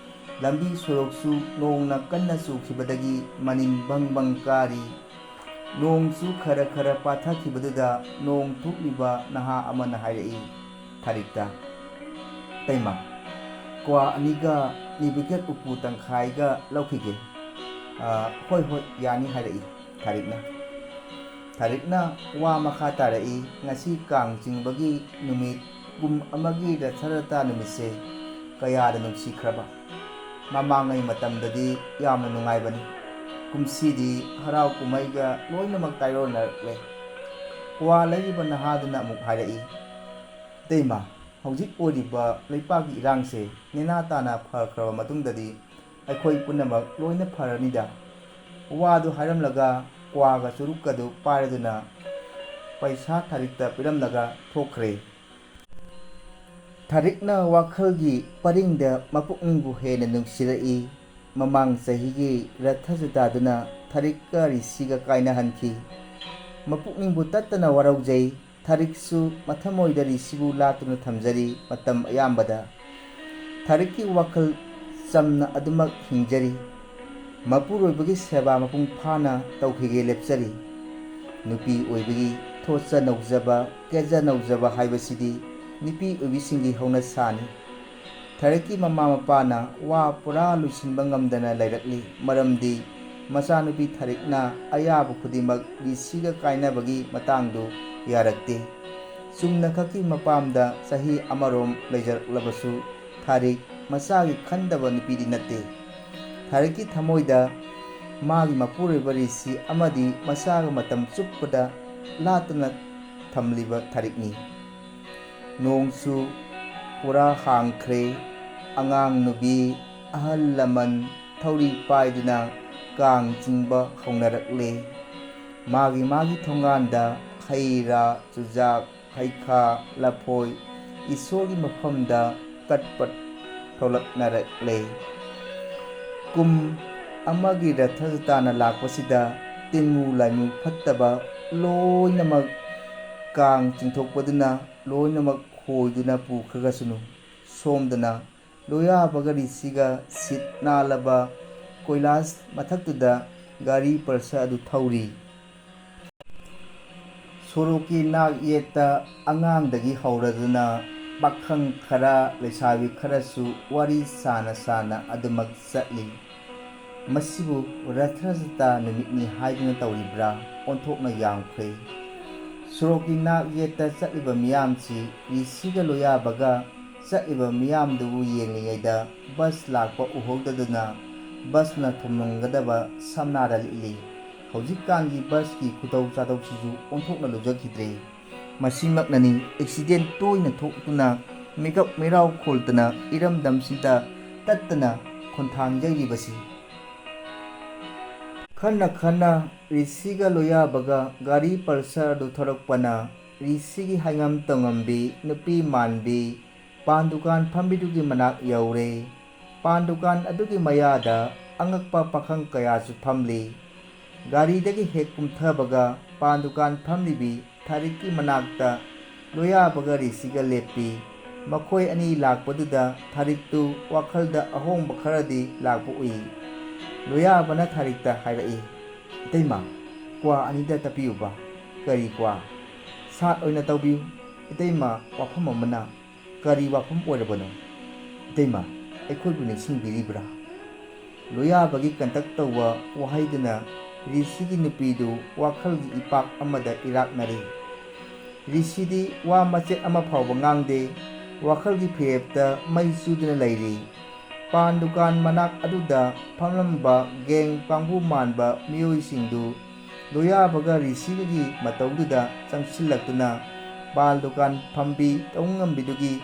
ꯂꯝꯕꯤ ꯁꯣꯔꯣꯛꯁꯨ ꯅꯣꯡꯅ ꯀꯟꯅ ꯆꯨꯈꯤꯕꯗꯒꯤ ꯃꯅꯤꯟ ꯕꯪ ꯕꯪ ꯀꯥꯔꯤ꯫ ꯅꯣꯡꯁꯨ ꯈꯔ ꯈꯔ ꯄꯥꯊꯈꯤꯕꯗꯨꯗ ꯅꯣꯡ ꯊꯣꯛꯂꯤꯕ ꯅꯍꯥ ꯑꯃꯅ ꯍꯥꯏꯔꯛꯏ ꯊꯥꯔꯤꯛꯇ, "ꯇꯩꯃ, ꯀ꯭ꯋꯥ ꯑꯅꯤꯒ ꯅꯤꯕꯤꯀꯦꯠ ꯎꯄꯨ ꯇꯪꯈꯥꯏꯒ ꯂꯧꯈꯤꯒꯦ꯫ "ꯑ, ꯍꯣꯏ, ꯍꯣꯏ, ꯌꯥꯅꯤ," ꯍꯥꯏꯔꯛꯏ ꯊꯥꯔꯤꯛꯅ꯫ ꯊꯥꯔꯤꯛꯅ ꯋꯥ ꯃꯈꯥ ꯇꯥꯔꯛꯏ, "ꯉꯁꯤ ꯀꯥꯡ ꯆꯤꯡꯕꯒꯤ ꯅꯨꯃꯤꯠ, ꯀꯨꯝ ꯑꯃꯒꯤ ꯔꯊ ꯌꯥꯇ꯭ꯔꯥ ꯅꯨꯃꯤꯠꯁꯦ ꯀꯌꯥꯗ ꯅꯨꯡꯁꯤꯈ꯭ꯔꯕ꯫ ꯃꯃꯥꯡꯉꯩ ꯃꯇꯝꯗꯗꯤ ꯌꯥꯝꯅ ꯅꯨꯡꯉꯥꯏꯕꯅꯤ꯫ ꯀꯨꯝꯁꯤꯗꯤ ꯍꯔꯥꯎ ꯀꯨꯝꯍꯩꯒ ꯂꯣꯏꯅꯃꯛ ꯇꯥꯏꯑꯣꯟꯅꯔꯛꯂꯦ꯫" ꯀ꯭ꯋꯥ ꯂꯩꯔꯤꯕ ꯅꯍꯥꯗꯨꯅ ꯑꯃꯨꯛ ꯍꯥꯏꯔꯛꯏ, "ꯏꯇꯩꯃ, ꯍꯧꯖꯤꯛ ꯑꯣꯏꯔꯤꯕ ꯂꯩꯄꯥꯛꯀꯤ ꯏꯔꯥꯡꯁꯦ ꯅꯦꯅꯥ ꯇꯥꯅ ꯐꯈ꯭ꯔꯕ ꯃꯇꯨꯡꯗꯗꯤ ꯑꯩꯈꯣꯏ ꯄꯨꯝꯅꯃꯛ ꯂꯣꯏꯅ ꯐꯔꯅꯤꯗ꯫" ꯋꯥꯗꯨ ꯍꯥꯏꯔꯝꯂꯒ ꯀ꯭ꯋꯥꯒ ꯆꯨꯔꯨꯞꯀꯗꯨ ꯄꯥꯏꯔꯗꯨꯅ ꯄꯩꯁꯥ ꯊꯥꯔꯤꯛꯇ ꯄꯤꯔꯝꯂꯒ ꯊꯣꯛꯈ꯭ꯔꯦ꯫ ꯊꯥꯔꯤꯛꯅ ꯋꯥꯈꯜꯒꯤ ꯄꯔꯤꯡꯗ ꯃꯄꯨꯛꯅꯤꯡꯕꯨ ꯍꯦꯟꯅ ꯅꯨꯡꯁꯤꯔꯛꯏ꯫ ꯃꯃꯥꯡ ꯆꯍꯤꯒꯤ ꯔꯊ ꯌꯥꯇ꯭ꯔꯥꯗꯨꯅ ꯊꯥꯔꯤꯛꯀ ꯔꯤꯁꯤꯒ ꯀꯥꯏꯅꯍꯟꯈꯤ꯫ ꯃꯄꯨꯛꯅꯤꯡꯕꯨ ꯇꯠꯇꯅ ꯋꯥꯔꯧꯖꯩ꯫ ꯊꯥꯔꯤꯛꯁꯨ ꯃꯊꯃꯣꯏꯗ ꯔꯤꯁꯤꯕꯨ ꯂꯥꯠꯇꯨꯅ ꯊꯝꯖꯔꯤ꯫ ꯃꯇꯝ ꯑꯌꯥꯝꯕꯗ ꯊꯥꯔꯤꯛꯀꯤ ꯋꯥꯈꯜ ꯆꯝꯅ ꯑꯗꯨꯃꯛ ꯍꯤꯡꯖꯔꯤ꯫ ꯃꯄꯨꯔꯣꯏꯕꯒꯤ ꯁꯦꯕꯥ ꯃꯄꯨꯡ ꯐꯥꯅ ꯇꯧꯈꯤꯒꯦ ꯂꯦꯞꯆꯔꯤ꯫ ꯅꯨꯄꯤ ꯑꯣꯏꯕꯒꯤ ꯊꯣꯠꯆ ꯅꯧꯖꯕ, ꯀꯦꯖ ꯅꯧꯖꯕ ꯍꯥꯏꯕꯁꯤꯗꯤ ꯅꯨꯄꯤ ꯑꯣꯏꯕꯤꯁꯤꯡꯒꯤ ꯍꯧꯅꯁꯥꯅꯤ꯫ ꯊꯥꯔꯤꯛꯀꯤ ꯃꯃꯥ ꯃꯄꯥꯅ ꯋꯥ ꯄꯨꯔꯥ ꯂꯣꯏꯁꯤꯟꯕ ꯉꯝꯗꯅ ꯂꯩꯔꯛꯂꯤ, ꯃꯔꯝꯗꯤ ꯃꯆꯥꯅꯨꯄꯤ ꯊꯥꯔꯤꯛꯅ ꯑꯌꯥꯕ ꯈꯨꯗꯤꯡꯃꯛ ꯔꯤꯁꯤꯒ ꯀꯥꯏꯅꯕꯒꯤ ꯃꯇꯥꯡꯗꯨ ꯌꯥꯔꯛꯇꯦ꯫ ꯆꯨꯝꯅꯈꯛꯀꯤ ꯃꯄꯥꯝꯗ ꯆꯍꯤ ꯑꯃꯔꯣꯝ ꯂꯩꯖꯔꯛꯂꯕꯁꯨ, ꯊꯥꯔꯤꯛ ꯃꯆꯥꯒꯤ ꯈꯟꯗꯕ ꯅꯨꯄꯤꯗꯤ ꯅꯠꯇꯦ꯫ ꯊꯥꯔꯤꯛꯀꯤ ꯊꯃꯣꯏꯗ ꯃꯥꯒꯤ ꯃꯄꯨꯔꯣꯏꯕ ꯔꯤꯁꯤ ꯑꯃꯗꯤ ꯃꯆꯥꯒ ꯃꯇꯝ ꯆꯨꯞꯄꯗ ꯂꯥꯠꯇꯅ ꯊꯝꯂꯤꯕ ꯊꯥꯔꯤꯛꯅꯤ꯫ ꯅꯣꯡꯁꯨ ꯄꯨꯔꯥ ꯍꯥꯡꯈ꯭ꯔꯦ꯫ ꯑꯉꯥꯡ ꯅꯨꯕꯤ, ꯑꯍꯜ ꯂꯃꯟ ꯊꯧꯔꯤ ꯄꯥꯏꯗꯨꯅ ꯀꯥꯡ ꯆꯤꯡꯕ ꯍꯧꯅꯔꯛꯂꯦ꯫ ꯃꯥꯒꯤ ꯃꯥꯒꯤ ꯊꯣꯡꯒꯥꯟꯗ ꯍꯩ ꯔꯥ, ꯆꯨꯖꯥꯛ, ꯍꯩꯈꯥ, ꯂꯐꯣꯏ ꯏꯁꯣꯔꯒꯤ ꯃꯐꯝꯗ ꯀꯠꯄ ꯊꯣꯛꯂꯛꯅꯔꯛꯂꯦ꯫ ꯀꯨꯝ ꯑꯃꯒꯤ ꯔꯊ ꯖꯇ꯭ꯔꯥꯅ ꯂꯥꯛꯄꯁꯤꯗ ꯇꯤꯟꯃꯨ ꯂꯥꯏꯃꯨ ꯐꯠꯇꯕ ꯂꯣꯏꯅꯃꯛ ꯀꯥꯡ ꯆꯤꯡꯊꯣꯛꯄꯗꯨꯅ ꯂꯣꯏꯅꯃꯛ ꯍꯣꯏꯗꯨꯅ ꯄꯨꯈ꯭ꯔꯒꯁꯅꯨ꯫ ꯁꯣꯝꯗꯅ ꯂꯣꯌꯥꯕꯒ ꯔꯤꯁꯤꯒ ꯁꯤꯠ ꯅꯥꯜꯂꯕ ꯀꯣꯏꯂꯥꯁ ꯃꯊꯛꯇꯨꯗ ꯒꯥꯔꯤ ꯄꯜꯁꯔ ꯑꯗꯨ ꯊꯧꯔꯤ꯫ ꯁꯣꯔꯣꯛꯀꯤ ꯅꯥꯛ ꯌꯦꯠꯇ ꯑꯉꯥꯡꯗꯒꯤ ꯍꯧꯔꯗꯨꯅ ꯄꯥꯈꯪ ꯈꯔ, ꯂꯩꯁꯥꯕꯤ ꯈꯔꯁꯨ ꯋꯥꯔꯤ ꯁꯥꯅ ꯁꯥꯅ ꯑꯗꯨꯃꯛ ꯆꯠꯂꯤ꯫ ꯃꯁꯤꯕꯨ ꯔꯊ ꯖꯇ꯭ꯔꯥ ꯅꯨꯃꯤꯠꯅꯤ ꯍꯥꯏꯗꯨꯅ ꯇꯧꯔꯤꯕ꯭ꯔꯥ? ꯑꯣꯟꯊꯣꯛꯅ ꯌꯥꯝꯈ꯭ꯔꯦ꯫ ꯁꯣꯔꯣꯛꯀꯤ ꯅꯥꯛ ꯌꯦꯠꯇ ꯆꯠꯂꯤꯕ ꯃꯤꯌꯥꯝꯁꯤ ꯔꯤꯁꯤꯒ ꯂꯣꯌꯥꯕꯒ ꯆꯠꯂꯤꯕ ꯃꯤꯌꯥꯝꯗꯨꯕꯨ ꯌꯦꯡꯂꯤꯉꯩꯗ ꯕꯁ ꯂꯥꯛꯄ ꯎꯍꯧꯗꯗꯨꯅ ꯕꯁꯅ ꯊꯣꯝꯂꯝꯒꯗꯕ ꯁꯝꯅꯥꯗ ꯂꯤꯠꯂꯤ꯫ ꯍꯧꯖꯤꯛꯀꯥꯟꯒꯤ ꯕꯁꯀꯤ ꯈꯨꯇꯧ ꯆꯥꯗꯧꯁꯤꯁꯨ ꯑꯣꯟꯊꯣꯛꯅ ꯂꯨꯖꯈꯤꯗ꯭ꯔꯦ꯫ ꯃꯁꯤꯃꯛꯅꯅꯤ ꯑꯦꯛꯁꯤꯗꯦꯟ ꯇꯣꯏꯅ ꯊꯣꯛꯇꯨꯅ ꯃꯤꯀꯞ ꯃꯤꯔꯥꯎ ꯈꯣꯜꯗꯅ ꯏꯔꯝꯗꯝꯁꯤꯗ ꯇꯠꯇꯅ ꯈꯣꯟꯊꯥꯡ ꯌꯩꯔꯤꯕꯁꯤ꯫ ꯈꯟꯅ ꯈꯟꯅ ꯔꯤꯁꯤꯒ ꯂꯣꯌꯥꯕꯒ ꯒꯥꯔꯤ ꯄꯜꯁꯔ ꯑꯗꯨ ꯊꯧꯔꯛꯄꯅ ꯔꯤꯁꯤꯒꯤ ꯍꯥꯏꯉꯝ ꯇꯧꯉꯝꯕꯤ ꯅꯨꯄꯤ ꯃꯥꯟꯕꯤ ꯄꯥꯟ ꯗꯨꯀꯥꯟ ꯐꯝꯕꯤꯗꯨꯒꯤ ꯃꯅꯥꯛ ꯌꯧꯔꯦ꯫ ꯄꯥꯟ ꯗꯨꯀꯥꯟ ꯑꯗꯨꯒꯤ ꯃꯌꯥꯗ ꯑꯉꯛꯄ ꯄꯥꯈꯪ ꯀꯌꯥꯁꯨ ꯐꯝꯂꯤ꯫ ꯒꯥꯔꯤꯗꯒꯤ ꯍꯦꯛ ꯀꯨꯝꯊꯕꯒ ꯄꯥꯟ ꯗꯨꯀꯥꯟ ꯐꯝꯂꯤꯕꯤ ꯊꯥꯔꯤꯛꯀꯤ ꯃꯅꯥꯛꯇ ꯂꯣꯌꯥꯕꯒ ꯔꯤꯁꯤꯒ ꯂꯦꯞꯄꯤ꯫ ꯃꯈꯣꯏ ꯑꯅꯤ ꯂꯥꯛꯄꯗꯨꯗ ꯊꯥꯔꯤꯛꯇꯨ ꯋꯥꯈꯜꯗ ꯑꯍꯣꯡꯕ ꯈꯔꯗꯤ ꯂꯥꯛꯄ ꯎꯏ꯫ ꯂꯣꯌꯥꯕꯅ ꯊꯥꯔꯤꯛꯇ ꯍꯥꯏꯔꯛꯏ, "ꯏꯇꯩꯃ, ꯀ꯭ꯋꯥ ꯑꯅꯤꯗ ꯇꯞꯄꯤꯌꯨꯕ꯫" "ꯀꯔꯤ ꯀ꯭ꯋꯥ?" "ꯁꯥꯠ ꯑꯣꯏꯅ ꯇꯧꯕꯤꯌꯨ꯫" "ꯏꯇꯩꯃ, ꯋꯥꯐꯝ ꯑꯃꯅ꯫" "ꯀꯔꯤ ꯋꯥꯐꯝ ꯑꯣꯏꯔꯕꯅꯣ?" "ꯏꯇꯩꯃ, ꯑꯩꯈꯣꯏꯕꯨ ꯅꯤꯡꯁꯤꯡꯕꯤꯔꯤꯕ꯭ꯔꯥ?" ꯂꯣꯌꯥꯕꯒꯤ ꯀꯟꯇꯛ ꯇꯧꯕ ꯋꯥꯍꯩꯗꯨꯅ ꯔꯤꯁꯤꯒꯤ ꯅꯨꯄꯤꯗꯨ ꯋꯥꯈꯜꯒꯤ ꯏꯄꯥꯛ ꯑꯃꯗ ꯏꯔꯥꯛꯅꯔꯤ꯫ ꯔꯤꯁꯤꯗꯤ ꯋꯥ ꯃꯆꯦꯠ ꯑꯃ ꯐꯥꯎꯕ ꯉꯥꯡꯗꯦ, ꯋꯥꯈꯜꯒꯤ ꯐꯤꯔꯦꯞꯇ ꯃꯩ ꯆꯨꯗꯨꯅ ꯂꯩꯔꯤ꯫ ꯄꯥꯟ ꯗꯨꯀꯥꯟ ꯃꯅꯥꯛ ꯑꯗꯨꯗ ꯐꯝꯂꯝꯕ ꯒꯦꯡ ꯀꯥꯡꯕꯨ ꯃꯥꯟꯕ ꯃꯤꯑꯣꯏꯁꯤꯡꯗꯨ ꯂꯣꯌꯥꯕꯒ ꯔꯤꯁꯤꯒꯒꯤ ꯃꯇꯧꯗꯨꯗ ꯆꯪꯁꯤꯜꯂꯛꯇꯨꯅ ꯄꯥꯟ ꯗꯨꯀꯥꯟ ꯐꯝꯕꯤ ꯇꯧꯉꯝꯕꯤꯗꯨꯒꯤ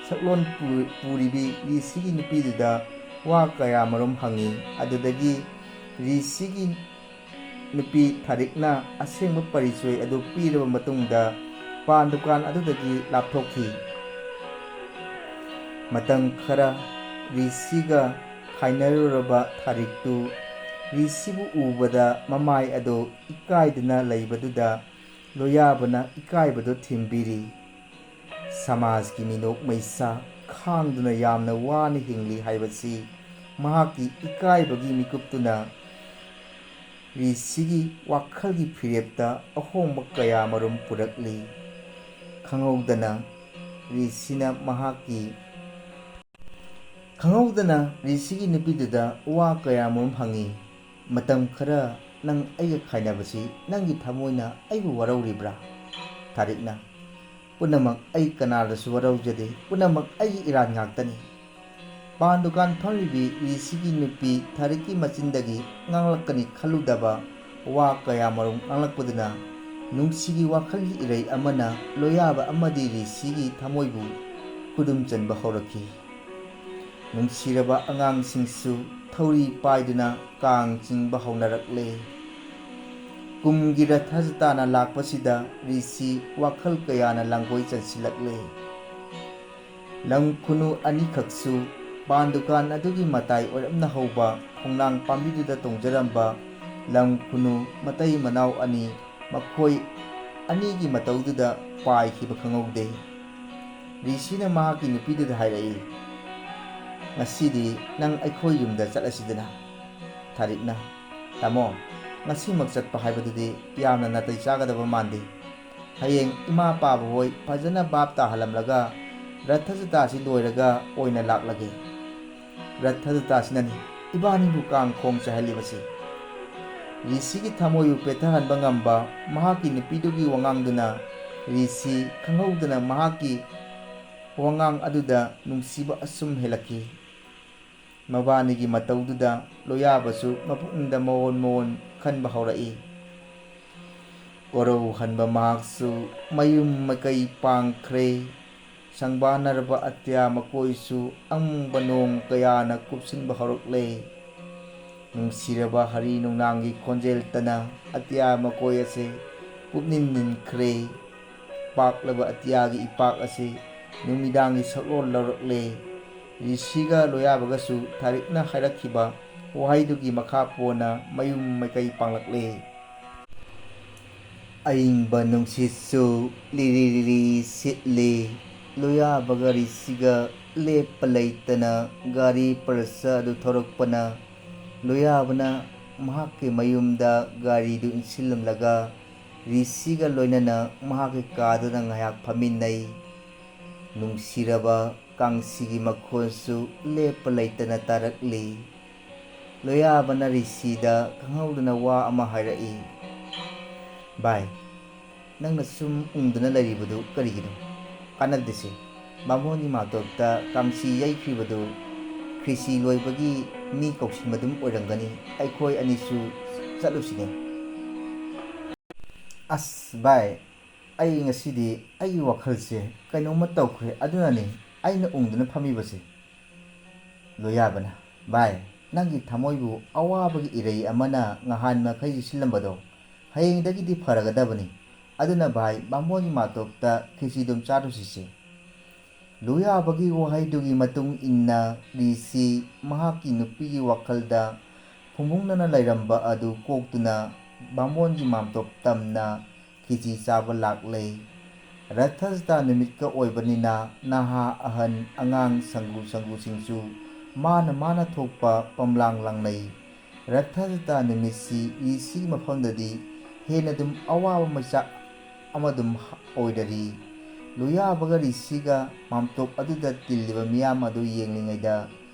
ꯁꯛꯂꯣꯟ ꯄꯨ-, ꯄꯨꯔꯤꯕꯤ ꯔꯤꯁꯤꯒꯤ ꯅꯨꯄꯤꯗꯨꯗ ꯋꯥ ꯀꯌꯥ ꯃꯔꯨꯝ ꯍꯪꯉꯤ꯫ ꯑꯗꯨꯗꯒꯤ ꯔꯤꯁꯤꯒꯤ ꯅꯨꯄꯤ ꯊꯥꯔꯤꯛꯅ ꯑꯁꯦꯡꯕ ꯄꯔꯤꯆꯣꯏ ꯑꯗꯨ ꯄꯤꯔꯕ ꯃꯇꯨꯡꯗ ꯄꯥꯟ ꯗꯨꯀꯥꯟ ꯑꯗꯨꯗꯒꯤ ꯂꯥꯞꯊꯣꯛꯈꯤ꯫ ꯃꯇꯝ ꯈꯔ ꯔꯤꯁꯤꯒ ꯈꯥꯏꯅꯔꯨꯔꯕ ꯊꯥꯔꯤꯛꯇꯨ ꯔꯤꯁꯤꯕꯨ ꯎꯕꯗ ꯃꯃꯥꯏ ꯑꯗꯨ ꯏꯀꯥꯏꯗꯨꯅ ꯂꯩꯕꯗꯨꯗ ꯂꯣꯌꯥꯕꯅ ꯏꯀꯥꯏꯕꯗꯨ ꯊꯤꯡꯕꯤꯔꯤ꯫ ꯁꯃꯥꯖꯀꯤ ꯃꯤꯅꯣꯛ ꯃꯩꯁꯥ ꯈꯥꯡꯗꯨꯅ ꯌꯥꯝꯅ ꯋꯥꯅ ꯍꯤꯡꯂꯤ ꯍꯥꯏꯕꯁꯤ ꯃꯍꯥꯛꯀꯤ ꯏꯀꯥꯏꯕꯒꯤ ꯃꯤꯀꯨꯞꯇꯨꯅ ꯔꯤꯁꯤꯒꯤ ꯋꯥꯈꯜꯒꯤ ꯐꯤꯔꯦꯞꯇ ꯑꯍꯣꯡꯕ ꯀꯌꯥ ꯃꯔꯨꯝ ꯄꯨꯔꯛꯂꯤ꯫ ꯈꯪꯍꯧꯗꯅ ꯔꯤꯁꯤꯅ ꯃꯍꯥꯛꯀꯤ, ꯈꯪꯍꯧꯗꯅ ꯔꯤꯁꯤꯒꯤ ꯅꯨꯄꯤꯗꯨꯗ ꯋꯥ ꯀꯌꯥ ꯃꯔꯨꯝ ꯍꯪꯉꯤ꯫ "ꯃꯇꯝ ꯈꯔ ꯅꯪ ꯑꯩꯒ ꯈꯥꯏꯅꯕꯁꯤ ꯅꯪꯒꯤ ꯊꯃꯣꯏꯅ ꯑꯩꯕꯨ ꯋꯥꯔꯧꯔꯤꯕ꯭ꯔꯥ?" ꯊꯥꯔꯤꯛꯅ, "ꯄꯨꯝꯅꯃꯛ ꯑꯩ ꯀꯅꯥꯗꯁꯨ ꯋꯥꯔꯧꯖꯗꯦ, ꯄꯨꯝꯅꯃꯛ ꯑꯩꯒꯤ ꯏꯔꯥꯟ ꯉꯥꯛꯇꯅꯤ꯫" ꯄꯥꯟ ꯗꯨꯀꯥꯟ ꯐꯝꯂꯤꯕꯤ ꯔꯤꯁꯤꯒꯤ ꯅꯨꯄꯤ ꯊꯥꯔꯤꯛꯀꯤ ꯃꯆꯤꯟꯗꯒꯤ ꯉꯥꯡꯂꯛꯀꯅꯤ ꯈꯜꯂꯨꯗꯕ ꯋꯥ ꯀꯌꯥ ꯃꯔꯨꯝ ꯉꯥꯡꯂꯛꯄꯗꯨꯅ ꯅꯨꯡꯁꯤꯒꯤ ꯋꯥꯈꯜꯒꯤ ꯏꯔꯩ ꯑꯃꯅ ꯂꯣꯌꯥꯕ ꯑꯃꯗꯤ ꯔꯤꯁꯤꯒꯤ ꯊꯃꯣꯏꯕꯨ ꯈꯨꯗꯨꯝ ꯆꯟꯕ ꯍꯧꯔꯛꯈꯤ꯫ ꯅꯨꯡꯁꯤꯔꯕ ꯑꯉꯥꯡꯁꯤꯡꯁꯨ ꯊꯧꯔꯤ ꯄꯥꯏꯗꯨꯅ ꯀꯥꯡ ꯆꯤꯡꯕ ꯍꯧꯅꯔꯛꯂꯦ꯫ ꯀꯨꯝꯒꯤ ꯔꯊ ꯖꯇ꯭ꯔꯥꯅ ꯂꯥꯛꯄꯁꯤꯗ ꯔꯤꯁꯤ ꯋꯥꯈꯜ ꯀꯌꯥꯅ ꯂꯥꯡꯒꯣꯏ ꯆꯟꯁꯤꯜꯂꯛꯂꯦ꯫ ꯂꯝ ꯈꯨꯅꯨ ꯑꯅꯤꯈꯛꯁꯨ ꯄꯥꯟ ꯗꯨꯀꯥꯟ ꯑꯗꯨꯒꯤ ꯃꯇꯥꯏ ꯑꯣꯏꯔꯞꯅ ꯍꯧꯕ ꯈꯣꯡꯅꯥꯡ ꯄꯥꯝꯕꯤꯗꯨꯗ ꯇꯣꯡꯖꯔꯝꯕ ꯂꯝ ꯈꯨꯅꯨ ꯃꯇꯩ ꯃꯅꯥꯎ ꯑꯅꯤ ꯃꯈꯣꯏ ꯑꯅꯤꯒꯤ ꯃꯇꯧꯗꯨꯗ ꯄꯥꯏꯈꯤꯕ ꯈꯪꯍꯧꯗꯦ꯫ ꯔꯤꯁꯤꯅ ꯃꯍꯥꯛꯀꯤ ꯅꯨꯄꯤꯗꯨꯗ ꯍꯥꯏꯔꯛꯏ, "ꯉꯁꯤꯗꯤ ꯅꯪ ꯑꯩꯈꯣꯏ ꯌꯨꯝꯗ ꯆꯠꯂꯁꯤꯗꯅ꯫" ꯊꯥꯔꯤꯛꯅ, "ꯇꯥꯃꯣ, ꯉꯁꯤꯃꯛ ꯆꯠꯄ ꯍꯥꯏꯕꯗꯨꯗꯤ ꯌꯥꯝꯅ ꯅꯥꯇꯩ ꯆꯥꯒꯗꯕ ꯃꯥꯟꯗꯦ꯫ ꯍꯌꯦꯡ ꯏꯃꯥ ꯄꯥꯕ ꯍꯣꯏ ꯐꯖꯅ ꯚꯥꯞ ꯇꯥꯍꯜꯂꯝꯂꯒ ꯔꯊ ꯖꯇꯥꯁꯤ ꯂꯣꯏꯔꯒ ꯑꯣꯏꯅ ꯂꯥꯛꯂꯒꯦ꯫ ꯔꯊ ꯖꯇꯥꯁꯤꯅꯅꯤ ꯏꯕꯥꯅꯤꯕꯨ ꯀꯥꯡ ꯈꯣꯡ ꯆꯥꯏꯍꯜꯂꯤꯕꯁꯤ꯫ ꯔꯤꯁꯤꯒꯤ ꯊꯃꯣꯏꯕꯨ ꯄꯦꯠꯊꯍꯟꯕ ꯉꯝꯕ ꯃꯍꯥꯛꯀꯤ ꯅꯨꯄꯤꯗꯨꯒꯤ ꯋꯥꯉꯥꯡꯗꯨꯅ ꯔꯤꯁꯤ ꯈꯪꯍꯧꯗꯅ ꯃꯍꯥꯛꯀꯤ ꯋꯥꯉꯥꯡ ꯑꯗꯨꯗ ꯅꯨꯡꯁꯤꯕ ꯑꯁꯨꯝ ꯍꯦꯜꯂꯛꯈꯤ꯫ ꯃꯕꯥꯅꯤꯒꯤ ꯃꯇꯧꯗꯨꯗ ꯂꯣꯌꯥꯕꯁꯨ ꯃꯄꯨꯛꯅꯤꯡꯗ ꯃꯑꯣꯟ ꯃꯑꯣꯟ ꯈꯟꯕ ꯍꯧꯔꯛꯏ꯫ ꯀꯣꯔꯧ ꯍꯟꯕ ꯃꯍꯥꯛꯁꯨ ꯃꯌꯨꯝ ꯃꯀꯩ ꯄꯥꯡꯈ꯭ꯔꯦ꯫ ꯁꯪꯕꯥꯅꯔꯕ ꯑꯇꯤꯌꯥ ꯃꯀꯣꯏꯁꯨ ꯑꯉꯝꯕ ꯅꯣꯡ ꯀꯌꯥꯅ ꯀꯨꯞꯁꯤꯟꯕ ꯍꯧꯔꯛꯂꯦ꯫ ꯅꯨꯡꯁꯤꯔꯕ ꯍꯔꯤ ꯅꯣꯡꯅꯥꯡꯒꯤ ꯈꯣꯟꯖꯦꯜꯇꯅ ꯑꯇꯤꯌꯥ ꯃꯀꯣꯏ ꯑꯁꯤ ꯄꯨꯞꯅꯤꯟ ꯅꯤꯟꯈ꯭ꯔꯦ꯫ ꯄꯥꯛꯂꯕ ꯑꯇꯤꯌꯥꯒꯤ ꯏꯄꯥꯛ ꯑꯁꯤ ꯅꯨꯃꯤꯗꯥꯡꯒꯤ ꯁꯛꯂꯣꯟ ꯂꯧꯔꯛꯂꯦ꯫ ꯔꯤꯁꯤꯒ ꯂꯣꯌꯥꯕꯒꯁꯨ ꯊꯥꯔꯤꯛꯅ ꯍꯥꯏꯔꯛꯈꯤꯕ ꯋꯥꯍꯩꯗꯨꯒꯤ ꯃꯈꯥ ꯄꯣꯟꯅ ꯃꯌꯨꯝ ꯃꯀꯩ ꯄꯥꯡꯂꯛꯂꯦ꯫ ꯑꯏꯪꯕ ꯅꯨꯡꯁꯤꯠꯁꯨ ꯂꯤꯔꯤ ꯂꯤꯔꯤ ꯁꯤꯠꯂꯤ꯫ ꯂꯣꯌꯥꯕꯒ ꯔꯤꯁꯤꯒ ꯂꯦꯞꯄ ꯂꯩꯇꯅ ꯒꯥꯔꯤ ꯄꯜꯁꯔ ꯑꯗꯨ ꯊꯧꯔꯛꯄꯅ ꯂꯣꯌꯥꯕꯅ ꯃꯍꯥꯛꯀꯤ ꯃꯌꯨꯝꯗ ꯒꯥꯔꯤꯗꯨ ꯏꯟꯁꯤꯜꯂꯝꯂꯒ ꯔꯤꯁꯤꯒ ꯂꯣꯏꯅꯅ ꯃꯍꯥꯛꯀꯤ ꯀꯥꯗꯨꯗ ꯉꯥꯏꯍꯥꯛ ꯐꯝꯃꯤꯟꯅꯩ꯫ ꯅꯨꯡꯁꯤꯔꯕ ꯀꯥꯡꯁꯤꯒꯤ ꯃꯈꯣꯟꯁꯨ ꯂꯦꯞꯄ ꯂꯩꯇꯅ ꯇꯥꯔꯛꯂꯤ꯫ ꯂꯣꯌꯥꯕꯅ ꯔꯤꯁꯤꯗ ꯈꯪꯍꯧꯗꯅ ꯋꯥ ꯑꯃ ꯍꯥꯏꯔꯛꯏ꯫ "ꯚꯥꯏ, ꯅꯪꯅ ꯁꯨꯝ ꯎꯪꯗꯨꯅ ꯂꯩꯔꯤꯕꯗꯨ ꯀꯔꯤꯒꯤꯅꯣ? ꯀꯥꯟꯅꯗꯦꯁꯦ꯫ ꯕꯥꯃꯣꯟꯒꯤ ꯃꯥꯇꯣꯞꯇ ꯀꯥꯡꯁꯤ ꯌꯩꯈ꯭ꯔꯤꯕꯗꯨ ꯈ꯭ꯔꯤꯁꯤ ꯂꯣꯏꯕꯒꯤ ꯃꯤ ꯀꯧꯁꯤꯟꯕꯗꯨꯝ ꯑꯣꯏꯔꯝꯒꯅꯤ꯫ ꯑꯩꯈꯣꯏ ꯑꯅꯤꯁꯨ ꯆꯠꯂꯨꯁꯤꯅꯦ꯫" "ꯑꯁ ꯚꯥꯏ, ꯑꯩ ꯉꯁꯤꯗꯤ ꯑꯩꯒꯤ ꯋꯥꯈꯜꯁꯦ ꯀꯩꯅꯣꯝꯃ ꯇꯧꯈ꯭ꯔꯦ, ꯑꯗꯨꯅꯅꯤ ꯑꯩꯅ ꯎꯪꯗꯨꯅ ꯐꯝꯃꯤꯕꯁꯦ꯫" ꯂꯣꯌꯥꯕꯅ, "ꯚꯥꯏ, ꯅꯪꯒꯤ ꯊꯃꯣꯏꯕꯨ ꯑꯋꯥꯕꯒꯤ ꯏꯔꯩ ꯑꯃꯅ ꯉꯍꯥꯟ ꯃꯈꯩ ꯁꯤꯜꯂꯝꯕꯗꯣ ꯍꯌꯦꯡꯗꯒꯤꯗꯤ ꯐꯔꯒꯗꯕꯅꯤ꯫ ꯑꯗꯨꯅ ꯚꯥꯏ, ꯕꯥꯃꯣꯟꯒꯤ ꯃꯥꯇꯣꯞꯇ ꯈꯦꯆꯤꯗꯨꯝ ꯆꯥꯔꯨꯁꯤꯁꯦ꯫" ꯂꯣꯌꯥꯕꯒꯤ ꯋꯥꯍꯩꯗꯨꯒꯤ ꯃꯇꯨꯡ ꯏꯟꯅ ꯔꯤꯁꯤ ꯃꯍꯥꯛꯀꯤ ꯅꯨꯄꯤꯒꯤ ꯋꯥꯈꯜꯗ ꯐꯨꯡꯕꯨꯡꯅꯅ ꯂꯩꯔꯝꯕ ꯑꯗꯨ ꯀꯣꯛꯇꯨꯅ ꯕꯥꯃꯣꯟꯒꯤ ꯃꯥꯝꯇꯣꯞ ꯇꯝꯅ ꯈꯦꯆꯤ ꯆꯥꯕ ꯂꯥꯛꯂꯦ꯫ ꯔꯊ ꯖꯇꯥ ꯅꯨꯃꯤꯠꯀ ꯑꯣꯏꯕꯅꯤꯅ ꯅꯍꯥ ꯑꯍꯟ ꯑꯉꯥꯡ ꯁꯪꯒꯨ ꯁꯪꯒꯨꯁꯤꯡꯁꯨ ꯃꯥꯅ ꯃꯥꯅ ꯊꯣꯛꯄ ꯄꯝꯂꯥꯡ ꯂꯥꯡꯅꯩ꯫ ꯔꯊ ꯖꯇꯥ ꯅꯨꯃꯤꯠꯁꯤ ꯔꯤꯁꯤꯒꯤ ꯃꯐꯝꯗꯗꯤ ꯍꯦꯟꯅ ꯑꯗꯨꯝ ꯑꯋꯥꯕ ꯃꯩꯆꯥꯛ ꯑꯃ ꯑꯗꯨꯝ ꯑꯣꯏꯔꯔꯤ꯫ ꯂꯣꯌꯥꯕꯒ ꯔꯤꯁꯤꯒ ꯃꯥꯝꯇꯣꯞ ꯑꯗꯨꯗ ꯇꯤꯜꯂꯤꯕ ꯃꯤꯌꯥꯝ ꯑꯗꯨ ꯌꯦꯡꯂꯤꯉꯩꯗ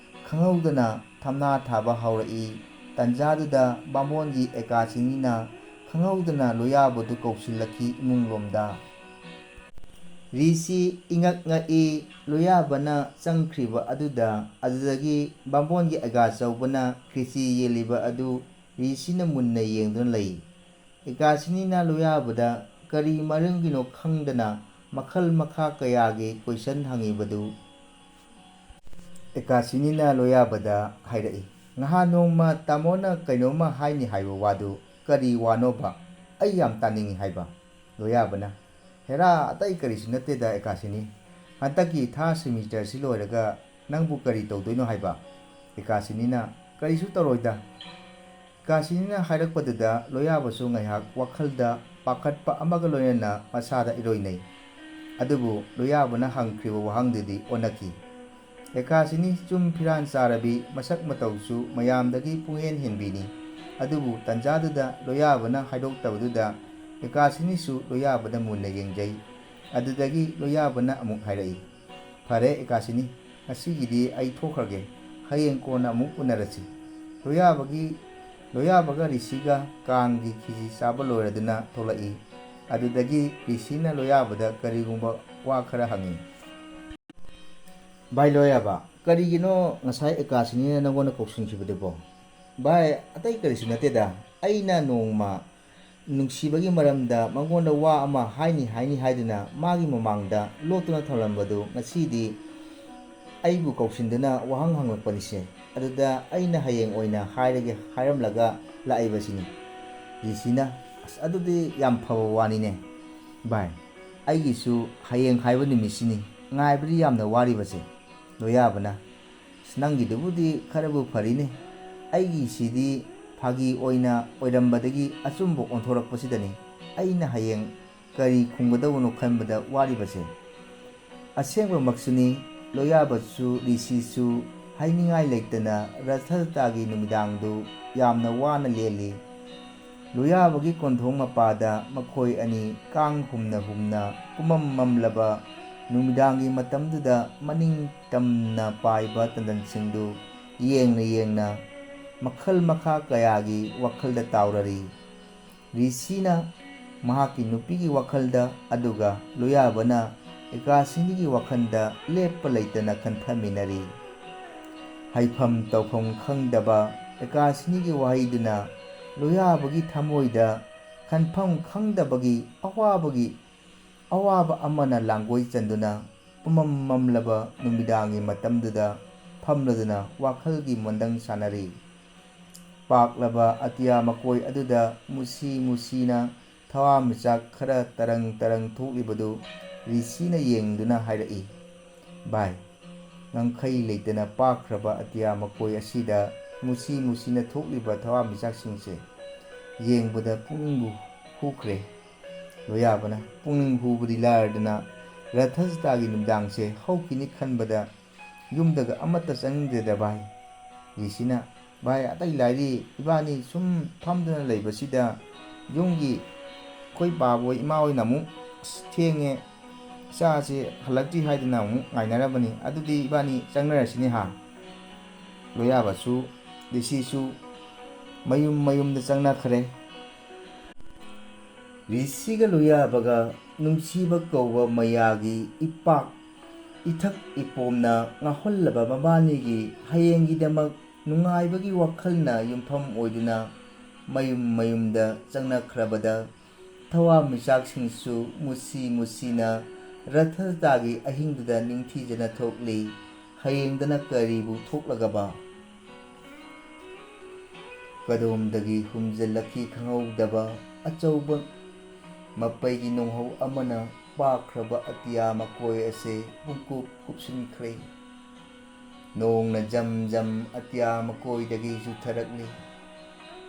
ꯈꯪꯍꯧꯗꯅ ꯊꯝꯅꯥ ꯊꯥꯕ ꯍꯧꯔꯛꯏ꯫ ꯇꯟꯖꯥꯗꯨꯗ ꯕꯥꯃꯣꯟꯒꯤ ꯑꯦꯀꯥꯁꯤꯅꯤꯅ ꯈꯪꯍꯧꯗꯅ ꯂꯣꯌꯥꯕꯗꯨ ꯀꯧꯁꯤꯜꯂꯛꯈꯤ ꯏꯃꯨꯡꯂꯣꯝꯗ꯫ ꯔꯤꯁꯤ ꯏꯉꯛ ꯉꯛꯏ꯫ ꯂꯣꯌꯥꯕꯅ ꯆꯪꯈ꯭ꯔꯤꯕ ꯑꯗꯨꯗ, ꯑꯗꯨꯗꯒꯤ ꯕꯥꯃꯣꯟꯒꯤ ꯑꯦꯀꯥꯆꯧꯕꯅ ꯈꯦꯆꯤ ꯌꯦꯜꯂꯤꯕ ꯑꯗꯨ ꯔꯤꯁꯤꯅ ꯃꯨꯟꯅ ꯌꯦꯡꯗꯨꯅ ꯂꯩ꯫ ꯑꯦꯀꯥꯁꯤꯅꯤꯅ ꯂꯣꯌꯥꯕꯗ ꯀꯔꯤ ꯃꯔꯝꯒꯤꯅꯣ ꯈꯪꯗꯅ ꯃꯈꯜ ꯃꯈꯥ ꯀꯌꯥꯒꯤ ꯀꯣꯏꯁꯟ ꯍꯪꯉꯤꯕꯗꯨ ꯑꯦꯀꯥꯁꯤꯅꯤꯅ ꯂꯣꯌꯥꯕꯗ ꯍꯥꯏꯔꯛꯏ, "ꯉꯍꯥꯟ ꯅꯣꯡꯃ ꯇꯥꯃꯣꯅ ꯀꯩꯅꯣꯝꯃ ꯍꯥꯏꯅꯤ ꯍꯥꯏꯕ ꯋꯥꯗꯨ ꯀꯔꯤ ꯋꯥꯅꯣꯕ? ꯑꯩ ꯌꯥꯝ ꯇꯥꯅꯤꯡꯏ" ꯍꯥꯏꯕ꯫ ꯂꯣꯌꯥꯕꯅ, "ꯍꯦꯔꯥ, ꯑꯇꯩ ꯀꯔꯤꯁꯨ ꯅꯠꯇꯦꯗ ꯑꯦꯀꯥꯁꯤꯅꯤ, ꯍꯟꯗꯛꯀꯤ ꯊꯥ ꯁꯦꯃꯤꯁꯇꯔꯁꯤ ꯂꯣꯏꯔꯒ ꯅꯪꯕꯨ ꯀꯔꯤ ꯇꯧꯗꯣꯏꯅꯣ ꯍꯥꯏꯕ?" ꯑꯦꯀꯥꯁꯤꯅꯤꯅ, "ꯀꯔꯤꯁꯨ ꯇꯧꯔꯣꯏꯗ"꯫ ꯑꯦꯀꯥꯁꯤꯅꯤꯅ ꯍꯥꯏꯔꯛꯄꯗꯨꯗ ꯂꯣꯌꯥꯕꯁꯨ ꯉꯥꯏꯍꯥꯛ ꯋꯥꯈꯜꯗ ꯄꯥꯈꯠꯄ ꯑꯃꯒ ꯂꯣꯏꯅꯅ ꯃꯁꯥꯗ ꯏꯔꯣꯏꯅꯩ꯫ ꯑꯗꯨꯕꯨ ꯂꯣꯌꯥꯕꯅ ꯍꯪꯈ꯭ꯔꯤꯕ ꯋꯥꯍꯪꯗꯨꯗꯤ ꯑꯣꯟꯅꯈꯤ꯫ ꯑꯦꯀꯥꯁꯤꯅꯤ ꯆꯨꯝ ꯐꯤꯔꯥꯟ ꯆꯥꯔꯕꯤ, ꯃꯁꯛ ꯃꯇꯧꯁꯨ ꯃꯌꯥꯝꯗꯒꯤ ꯄꯨꯡꯍꯦꯟ ꯍꯦꯟꯕꯤꯅꯤ꯫ ꯑꯗꯨꯕꯨ ꯇꯟꯖꯥꯗꯨꯗ ꯂꯣꯌꯥꯕꯅ ꯍꯥꯏꯗꯣꯛꯇꯕꯗꯨꯗ ꯑꯦꯀꯥꯁꯤꯅꯤꯁꯨ ꯂꯣꯌꯥꯕꯗ ꯃꯨꯟꯅ ꯌꯦꯡꯖꯩ꯫ ꯑꯗꯨꯗꯒꯤ ꯂꯣꯌꯥꯕꯅ ꯑꯃꯨꯛ ꯍꯥꯏꯔꯛꯏ, "ꯐꯔꯦ ꯑꯦꯀꯥꯁꯤꯅꯤ, ꯉꯁꯤꯒꯤꯗꯤ ꯑꯩ ꯊꯣꯛꯈ꯭ꯔꯒꯦ꯫ ꯍꯌꯦꯡ ꯀꯣꯟꯅ ꯑꯃꯨꯛ ꯎꯅꯔꯁꯤ"꯫ ꯂꯣꯌꯥꯕꯒꯤ, ꯂꯣꯌꯥꯕꯒ ꯔꯤꯁꯤꯒ ꯀꯥꯡꯒꯤ ꯈꯤꯖꯤ ꯆꯥꯕ ꯂꯣꯏꯔꯗꯨꯅ ꯊꯣꯛꯂꯛꯏ꯫ ꯑꯗꯨꯗꯒꯤ ꯔꯤꯁꯤꯅ ꯂꯣꯌꯥꯕꯗ ꯀꯔꯤꯒꯨꯝꯕ ꯋꯥ ꯈꯔ ꯍꯪꯉꯤ꯫ "ꯚꯥꯏ ꯂꯣꯌꯥꯕ, ꯀꯔꯤꯒꯤꯅꯣ ꯉꯁꯥꯏ ꯑꯦꯀꯥꯁꯤꯅꯤꯅ ꯅꯪꯉꯣꯟꯗ ꯀꯧꯁꯤꯟꯈꯤꯕꯗꯨꯕꯣ?" "ꯚꯥꯏ, ꯑꯇꯩ ꯀꯔꯤꯁꯨ ꯅꯠꯇꯦꯗ꯫ ꯑꯩꯅ ꯅꯣꯡꯃ ꯅꯨꯡꯁꯤꯕꯒꯤ ꯃꯔꯝꯗ ꯃꯉꯣꯟꯗ ꯋꯥ ꯑꯃ ꯍꯥꯏꯅꯤ ꯍꯥꯏꯅꯤ ꯍꯥꯏꯗꯨꯅ ꯃꯥꯒꯤ ꯃꯃꯥꯡꯗ ꯂꯣꯠꯇꯨꯅ ꯊꯝꯂꯝꯕꯗꯨ ꯉꯁꯤꯗꯤ ꯑꯩꯕꯨ ꯀꯧꯁꯤꯟꯗꯨꯅ ꯋꯥꯍꯪ ꯍꯪꯂꯛꯄꯅꯤꯁꯦ꯫ ꯑꯗꯨꯗ ꯑꯩꯅ ꯍꯌꯦꯡ ꯑꯣꯏꯅ ꯍꯥꯏꯔꯒꯦ ꯍꯥꯏꯔꯝꯂꯒ ꯂꯥꯛꯏꯕꯁꯤꯅꯤ"꯫ ꯔꯤꯁꯤꯅ, "ꯑꯁ, ꯑꯗꯨꯗꯤ ꯌꯥꯝ ꯐꯕ ꯋꯥꯅꯤꯅꯦ ꯚꯥꯏ꯫ ꯑꯩꯒꯤꯁꯨ ꯍꯌꯦꯡ ꯍꯥꯏꯕ ꯅꯨꯃꯤꯠꯁꯤꯅꯤ ꯉꯥꯏꯕꯗꯤ ꯌꯥꯝꯅ ꯋꯥꯔꯤꯕꯁꯦ"꯫ ꯂꯣꯌꯥꯕꯅ, "ꯑꯁ, ꯅꯪꯒꯤꯗꯨꯕꯨꯗꯤ ꯈꯔꯕꯨ ꯐꯔꯤꯅꯦ꯫ ꯑꯩꯒꯤꯁꯤꯗꯤ ꯐꯥꯒꯤ ꯑꯣꯏꯅ ꯑꯣꯏꯔꯝꯕꯗꯒꯤ ꯑꯆꯨꯝꯕ ꯑꯣꯟꯊꯣꯔꯛꯄꯁꯤꯗꯅꯤ ꯑꯩꯅ ꯍꯌꯦꯡ ꯀꯔꯤ ꯈꯨꯝꯒꯗꯧꯕꯅꯣ ꯈꯟꯕꯗ ꯋꯥꯔꯤꯕꯁꯦ"꯫ ꯑꯁꯦꯡꯕꯃꯛꯁꯨꯅꯤ, ꯂꯣꯌꯥꯕꯁꯨ ꯔꯤꯁꯤꯁꯨ ꯍꯥꯏꯅꯤꯡꯉꯥꯏ ꯂꯩꯇꯅ ꯔꯊꯖꯇꯥꯒꯤ ꯅꯨꯃꯤꯗꯥꯡꯗꯨ ꯌꯥꯝꯅ ꯋꯥꯅ ꯂꯦꯜꯂꯤ꯫ ꯂꯨꯌꯥꯕꯒꯤ ꯀꯣꯟꯊꯣꯡ ꯃꯄꯥꯗ ꯃꯈꯣꯏ ꯑꯅꯤ ꯀꯥꯡ ꯍꯨꯝꯅ ꯍꯨꯝꯅ ꯄꯨꯝꯃꯝ ꯃꯝꯂꯕ ꯅꯨꯃꯤꯗꯥꯡꯒꯤ ꯃꯇꯝꯗꯨꯗ ꯃꯅꯤꯡ ꯇꯝꯅ ꯄꯥꯏꯕ ꯇꯟꯗꯟꯁꯤꯡꯗꯨ ꯌꯦꯡꯅ ꯌꯦꯡꯅ ꯃꯈꯜ ꯃꯈꯥ ꯀꯌꯥꯒꯤ ꯋꯥꯈꯜꯗ ꯇꯥꯎꯔꯔꯤ꯫ ꯔꯤꯁꯤꯅ ꯃꯍꯥꯛꯀꯤ ꯅꯨꯄꯤꯒꯤ ꯋꯥꯈꯜꯗ, ꯑꯗꯨꯒ ꯂꯨꯌꯥꯕꯅ ꯑꯦꯀꯥꯁꯤꯅꯤꯒꯤ ꯋꯥꯈꯜꯗ ꯂꯦꯞꯄ ꯂꯩꯇꯅ ꯈꯟꯊꯃꯤꯟꯅꯔꯤ꯫ ꯍꯩꯐꯝ ꯇꯧꯐꯝ ꯈꯪꯗꯕ ꯑꯦꯀꯥꯁꯤꯅꯤꯒꯤ ꯋꯥꯍꯩꯗꯨꯅ ꯂꯨꯌꯥꯕꯒꯤ ꯊꯃꯣꯏꯗ ꯈꯟꯐꯝ ꯈꯪꯗꯕꯒꯤ ꯑꯋꯥꯕꯒꯤ ꯑꯋꯥꯕ ꯑꯃꯅ ꯂꯥꯡꯒꯣꯏ ꯆꯟꯗꯨꯅ ꯄꯨꯝꯃꯝ ꯃꯝꯂꯕ ꯅꯨꯃꯤꯗꯥꯡꯒꯤ ꯃꯇꯝꯗꯨꯗ ꯐꯝꯂꯗꯨꯅ ꯋꯥꯈꯜꯒꯤ ꯃꯣꯟꯗꯪ ꯁꯥꯟꯅꯔꯤ꯫ ꯄꯥꯛꯂꯕ ꯑꯇꯤꯌꯥ ꯃꯀꯣꯏ ꯑꯗꯨꯗ ꯃꯨꯁꯤ ꯃꯨꯁꯤꯅ ꯊꯋꯥꯟꯃꯤꯆꯥꯛ ꯈꯔ ꯇꯔꯪ ꯇꯔꯪ ꯊꯣꯛꯂꯤꯕꯗꯨ ꯔꯤꯁꯤꯅ ꯌꯦꯡꯗꯨꯅ ꯍꯥꯏꯔꯛꯏ, "ꯚꯥꯏ, ꯉꯝꯈꯩ ꯂꯩꯇꯅ ꯄꯥꯛꯈ꯭ꯔꯕ ꯑꯇꯤꯌꯥ ꯃꯀꯣꯏ ꯑꯁꯤꯗ ꯃꯨꯁꯤ ꯃꯨꯁꯤꯅ ꯊꯣꯛꯂꯤꯕ ꯊꯋꯥꯟꯃꯤꯆꯥꯛꯁꯤꯡꯁꯦ ꯌꯦꯡꯕꯗ ꯄꯨꯛꯅꯤꯡꯕꯨ ꯍꯨꯈ꯭ꯔꯦ꯫" ꯂꯣꯌꯥꯕꯅ ꯄꯨꯛꯅꯤꯡ ꯍꯨꯕꯗꯤ ꯂꯥꯏꯔꯗꯅ ꯔꯊꯁꯇꯥꯒꯤ ꯅꯨꯃꯤꯗꯥꯡꯁꯦ ꯍꯧꯈꯤꯅꯤ ꯈꯟꯕꯗ ꯌꯨꯝꯗꯒ ꯑꯃꯠꯇ ꯆꯪꯅꯤꯡꯗꯦꯗ ꯚꯥꯏ꯫ ꯔꯤꯁꯤꯅ, "ꯚꯥꯏ, ꯑꯇꯩ ꯂꯥꯏꯔꯤ, ꯏꯕꯥꯅꯤ ꯁꯨꯝ ꯐꯝꯗꯨꯅ ꯂꯩꯕꯁꯤꯗ ꯌꯨꯝꯒꯤ ꯑꯩꯈꯣꯏ ꯕꯥꯕꯣꯏ ꯏꯃꯥ ꯍꯣꯏꯅ ꯑꯃꯨꯛ, 'ꯑꯁ, ꯊꯦꯡꯉꯦ, ꯏꯆꯥꯁꯦ ꯍꯜꯂꯛꯇ꯭ꯔꯤ' ꯍꯥꯏꯗꯅ ꯑꯃꯨꯛ ꯉꯥꯏꯅꯔꯕꯅꯤ꯫ ꯑꯗꯨꯗꯤ ꯏꯕꯥꯅꯤ ꯆꯪꯅꯔꯁꯤꯅꯦ ꯍꯥ?" ꯂꯣꯌꯥꯕꯁꯨ ꯔꯤꯁꯤꯁꯨ ꯃꯌꯨꯝ ꯃꯌꯨꯝꯗ ꯆꯪꯅꯈ꯭ꯔꯦ꯫ ꯔꯤꯁꯤꯒ ꯂꯣꯌꯥꯕꯒ ꯅꯨꯡꯁꯤꯕ ꯀꯧꯕ ꯃꯌꯥꯒꯤ ꯏꯄꯥꯛ ꯏꯊꯛ ꯏꯄꯣꯝꯅ ꯉꯥꯎꯍꯜꯂꯕ ꯃꯕꯥꯅꯤꯒꯤ ꯍꯌꯦꯡꯒꯤꯗꯃꯛ ꯅꯨꯡꯉꯥꯏꯕꯒꯤ ꯋꯥꯈꯜꯅ ꯌꯨꯝꯐꯝ ꯑꯣꯏꯗꯨꯅ ꯃꯌꯨꯝ ꯃꯌꯨꯝꯗ ꯆꯪꯅꯈ꯭ꯔꯕꯗ, ꯊꯋꯥꯟꯃꯤꯆꯥꯛꯁꯤꯡꯁꯨ ꯃꯨꯁꯤ ꯃꯨꯁꯤꯅ ꯔꯊꯇꯥꯒꯤ ꯑꯍꯤꯡꯗꯨꯗ ꯅꯤꯡꯊꯤꯖꯅ ꯊꯣꯛꯂꯤ꯫ ꯍꯌꯦꯡꯗꯅ ꯀꯔꯤꯕꯨ ꯊꯣꯛꯂꯒꯕ? ꯀꯗꯣꯝꯗꯒꯤ ꯍꯨꯝꯖꯤꯜꯂꯛꯈꯤ ꯈꯪꯍꯧꯗꯕ ꯑꯆꯧꯕ ꯃꯄꯩꯒꯤ ꯅꯣꯡꯍꯧ ꯑꯃꯅ ꯄꯥꯛꯈ꯭ꯔꯕ ꯑꯇꯤꯌꯥ ꯃꯀꯣꯏ ꯑꯁꯤ ꯄꯨꯡꯀꯨꯞ ꯀꯨꯞꯁꯤꯟꯈ꯭ꯔꯦ꯫ ꯅꯣꯡꯅ ꯖꯝ ꯖꯝ ꯑꯇꯤꯌꯥ ꯃꯀꯣꯏꯗꯒꯤ ꯆꯨꯊꯔꯛꯂꯤ꯫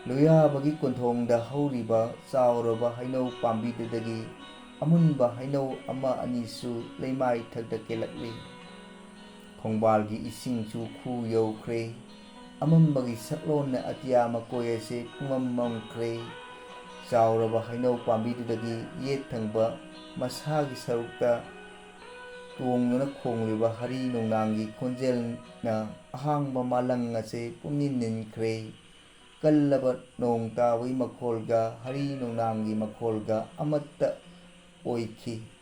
ꯂꯨꯌꯥꯕꯒꯤ ꯀꯣꯟꯊꯣꯡꯗ ꯍꯧꯔꯤꯕ ꯆꯥꯎꯔꯕ ꯍꯩꯅꯧ ꯄꯥꯝꯕꯤꯗꯨꯗꯒꯤ ꯑꯃꯨꯟꯕ ꯍꯩꯅꯧ ꯑꯃ ꯑꯅꯤꯁꯨ ꯂꯩꯃꯥꯏ ꯊꯛꯇ ꯀꯦꯜꯂꯛꯂꯤ꯫ ꯈꯣꯡꯕꯥꯜꯒꯤ ꯏꯁꯤꯡꯁꯨ ꯈꯨ ꯌꯧꯈ꯭ꯔꯦ꯫ ꯑꯃꯝꯕꯒꯤ ꯁꯛꯂꯣꯟꯅ ꯑꯇꯤꯌꯥ ꯃꯀꯣꯏ ꯑꯁꯤ ꯄꯨꯡꯃꯝ ꯃꯝꯈ꯭ꯔꯦ꯫ ꯆꯥꯎꯔꯕ ꯍꯩꯅꯧ ꯄꯥꯝꯕꯤꯗꯨꯗꯒꯤ ꯌꯦꯠ ꯊꯪꯕ ꯃꯁꯥꯒꯤ ꯁꯔꯨꯛꯇ ꯇꯣꯡꯗꯨꯅ ꯈꯣꯡꯂꯤꯕ ꯍꯔꯤ ꯅꯣꯡꯅꯥꯡꯒꯤ ꯈꯣꯟꯖꯦꯜꯅ ꯑꯍꯥꯡꯕ ꯃꯥꯂꯪ ꯑꯁꯤ ꯄꯨꯝꯅꯤꯟ ꯅꯤꯟꯈ꯭ꯔꯦ꯫ ꯀꯜꯂꯕ ꯅꯣꯡ ꯇꯥꯕꯒꯤ ꯃꯈꯣꯜꯒ ꯍꯔꯤ ꯅꯣꯡꯅꯥꯡꯒꯤ ꯃꯈꯣꯜꯒ ꯑꯃꯠꯇ ꯑꯣꯏꯈꯤ꯫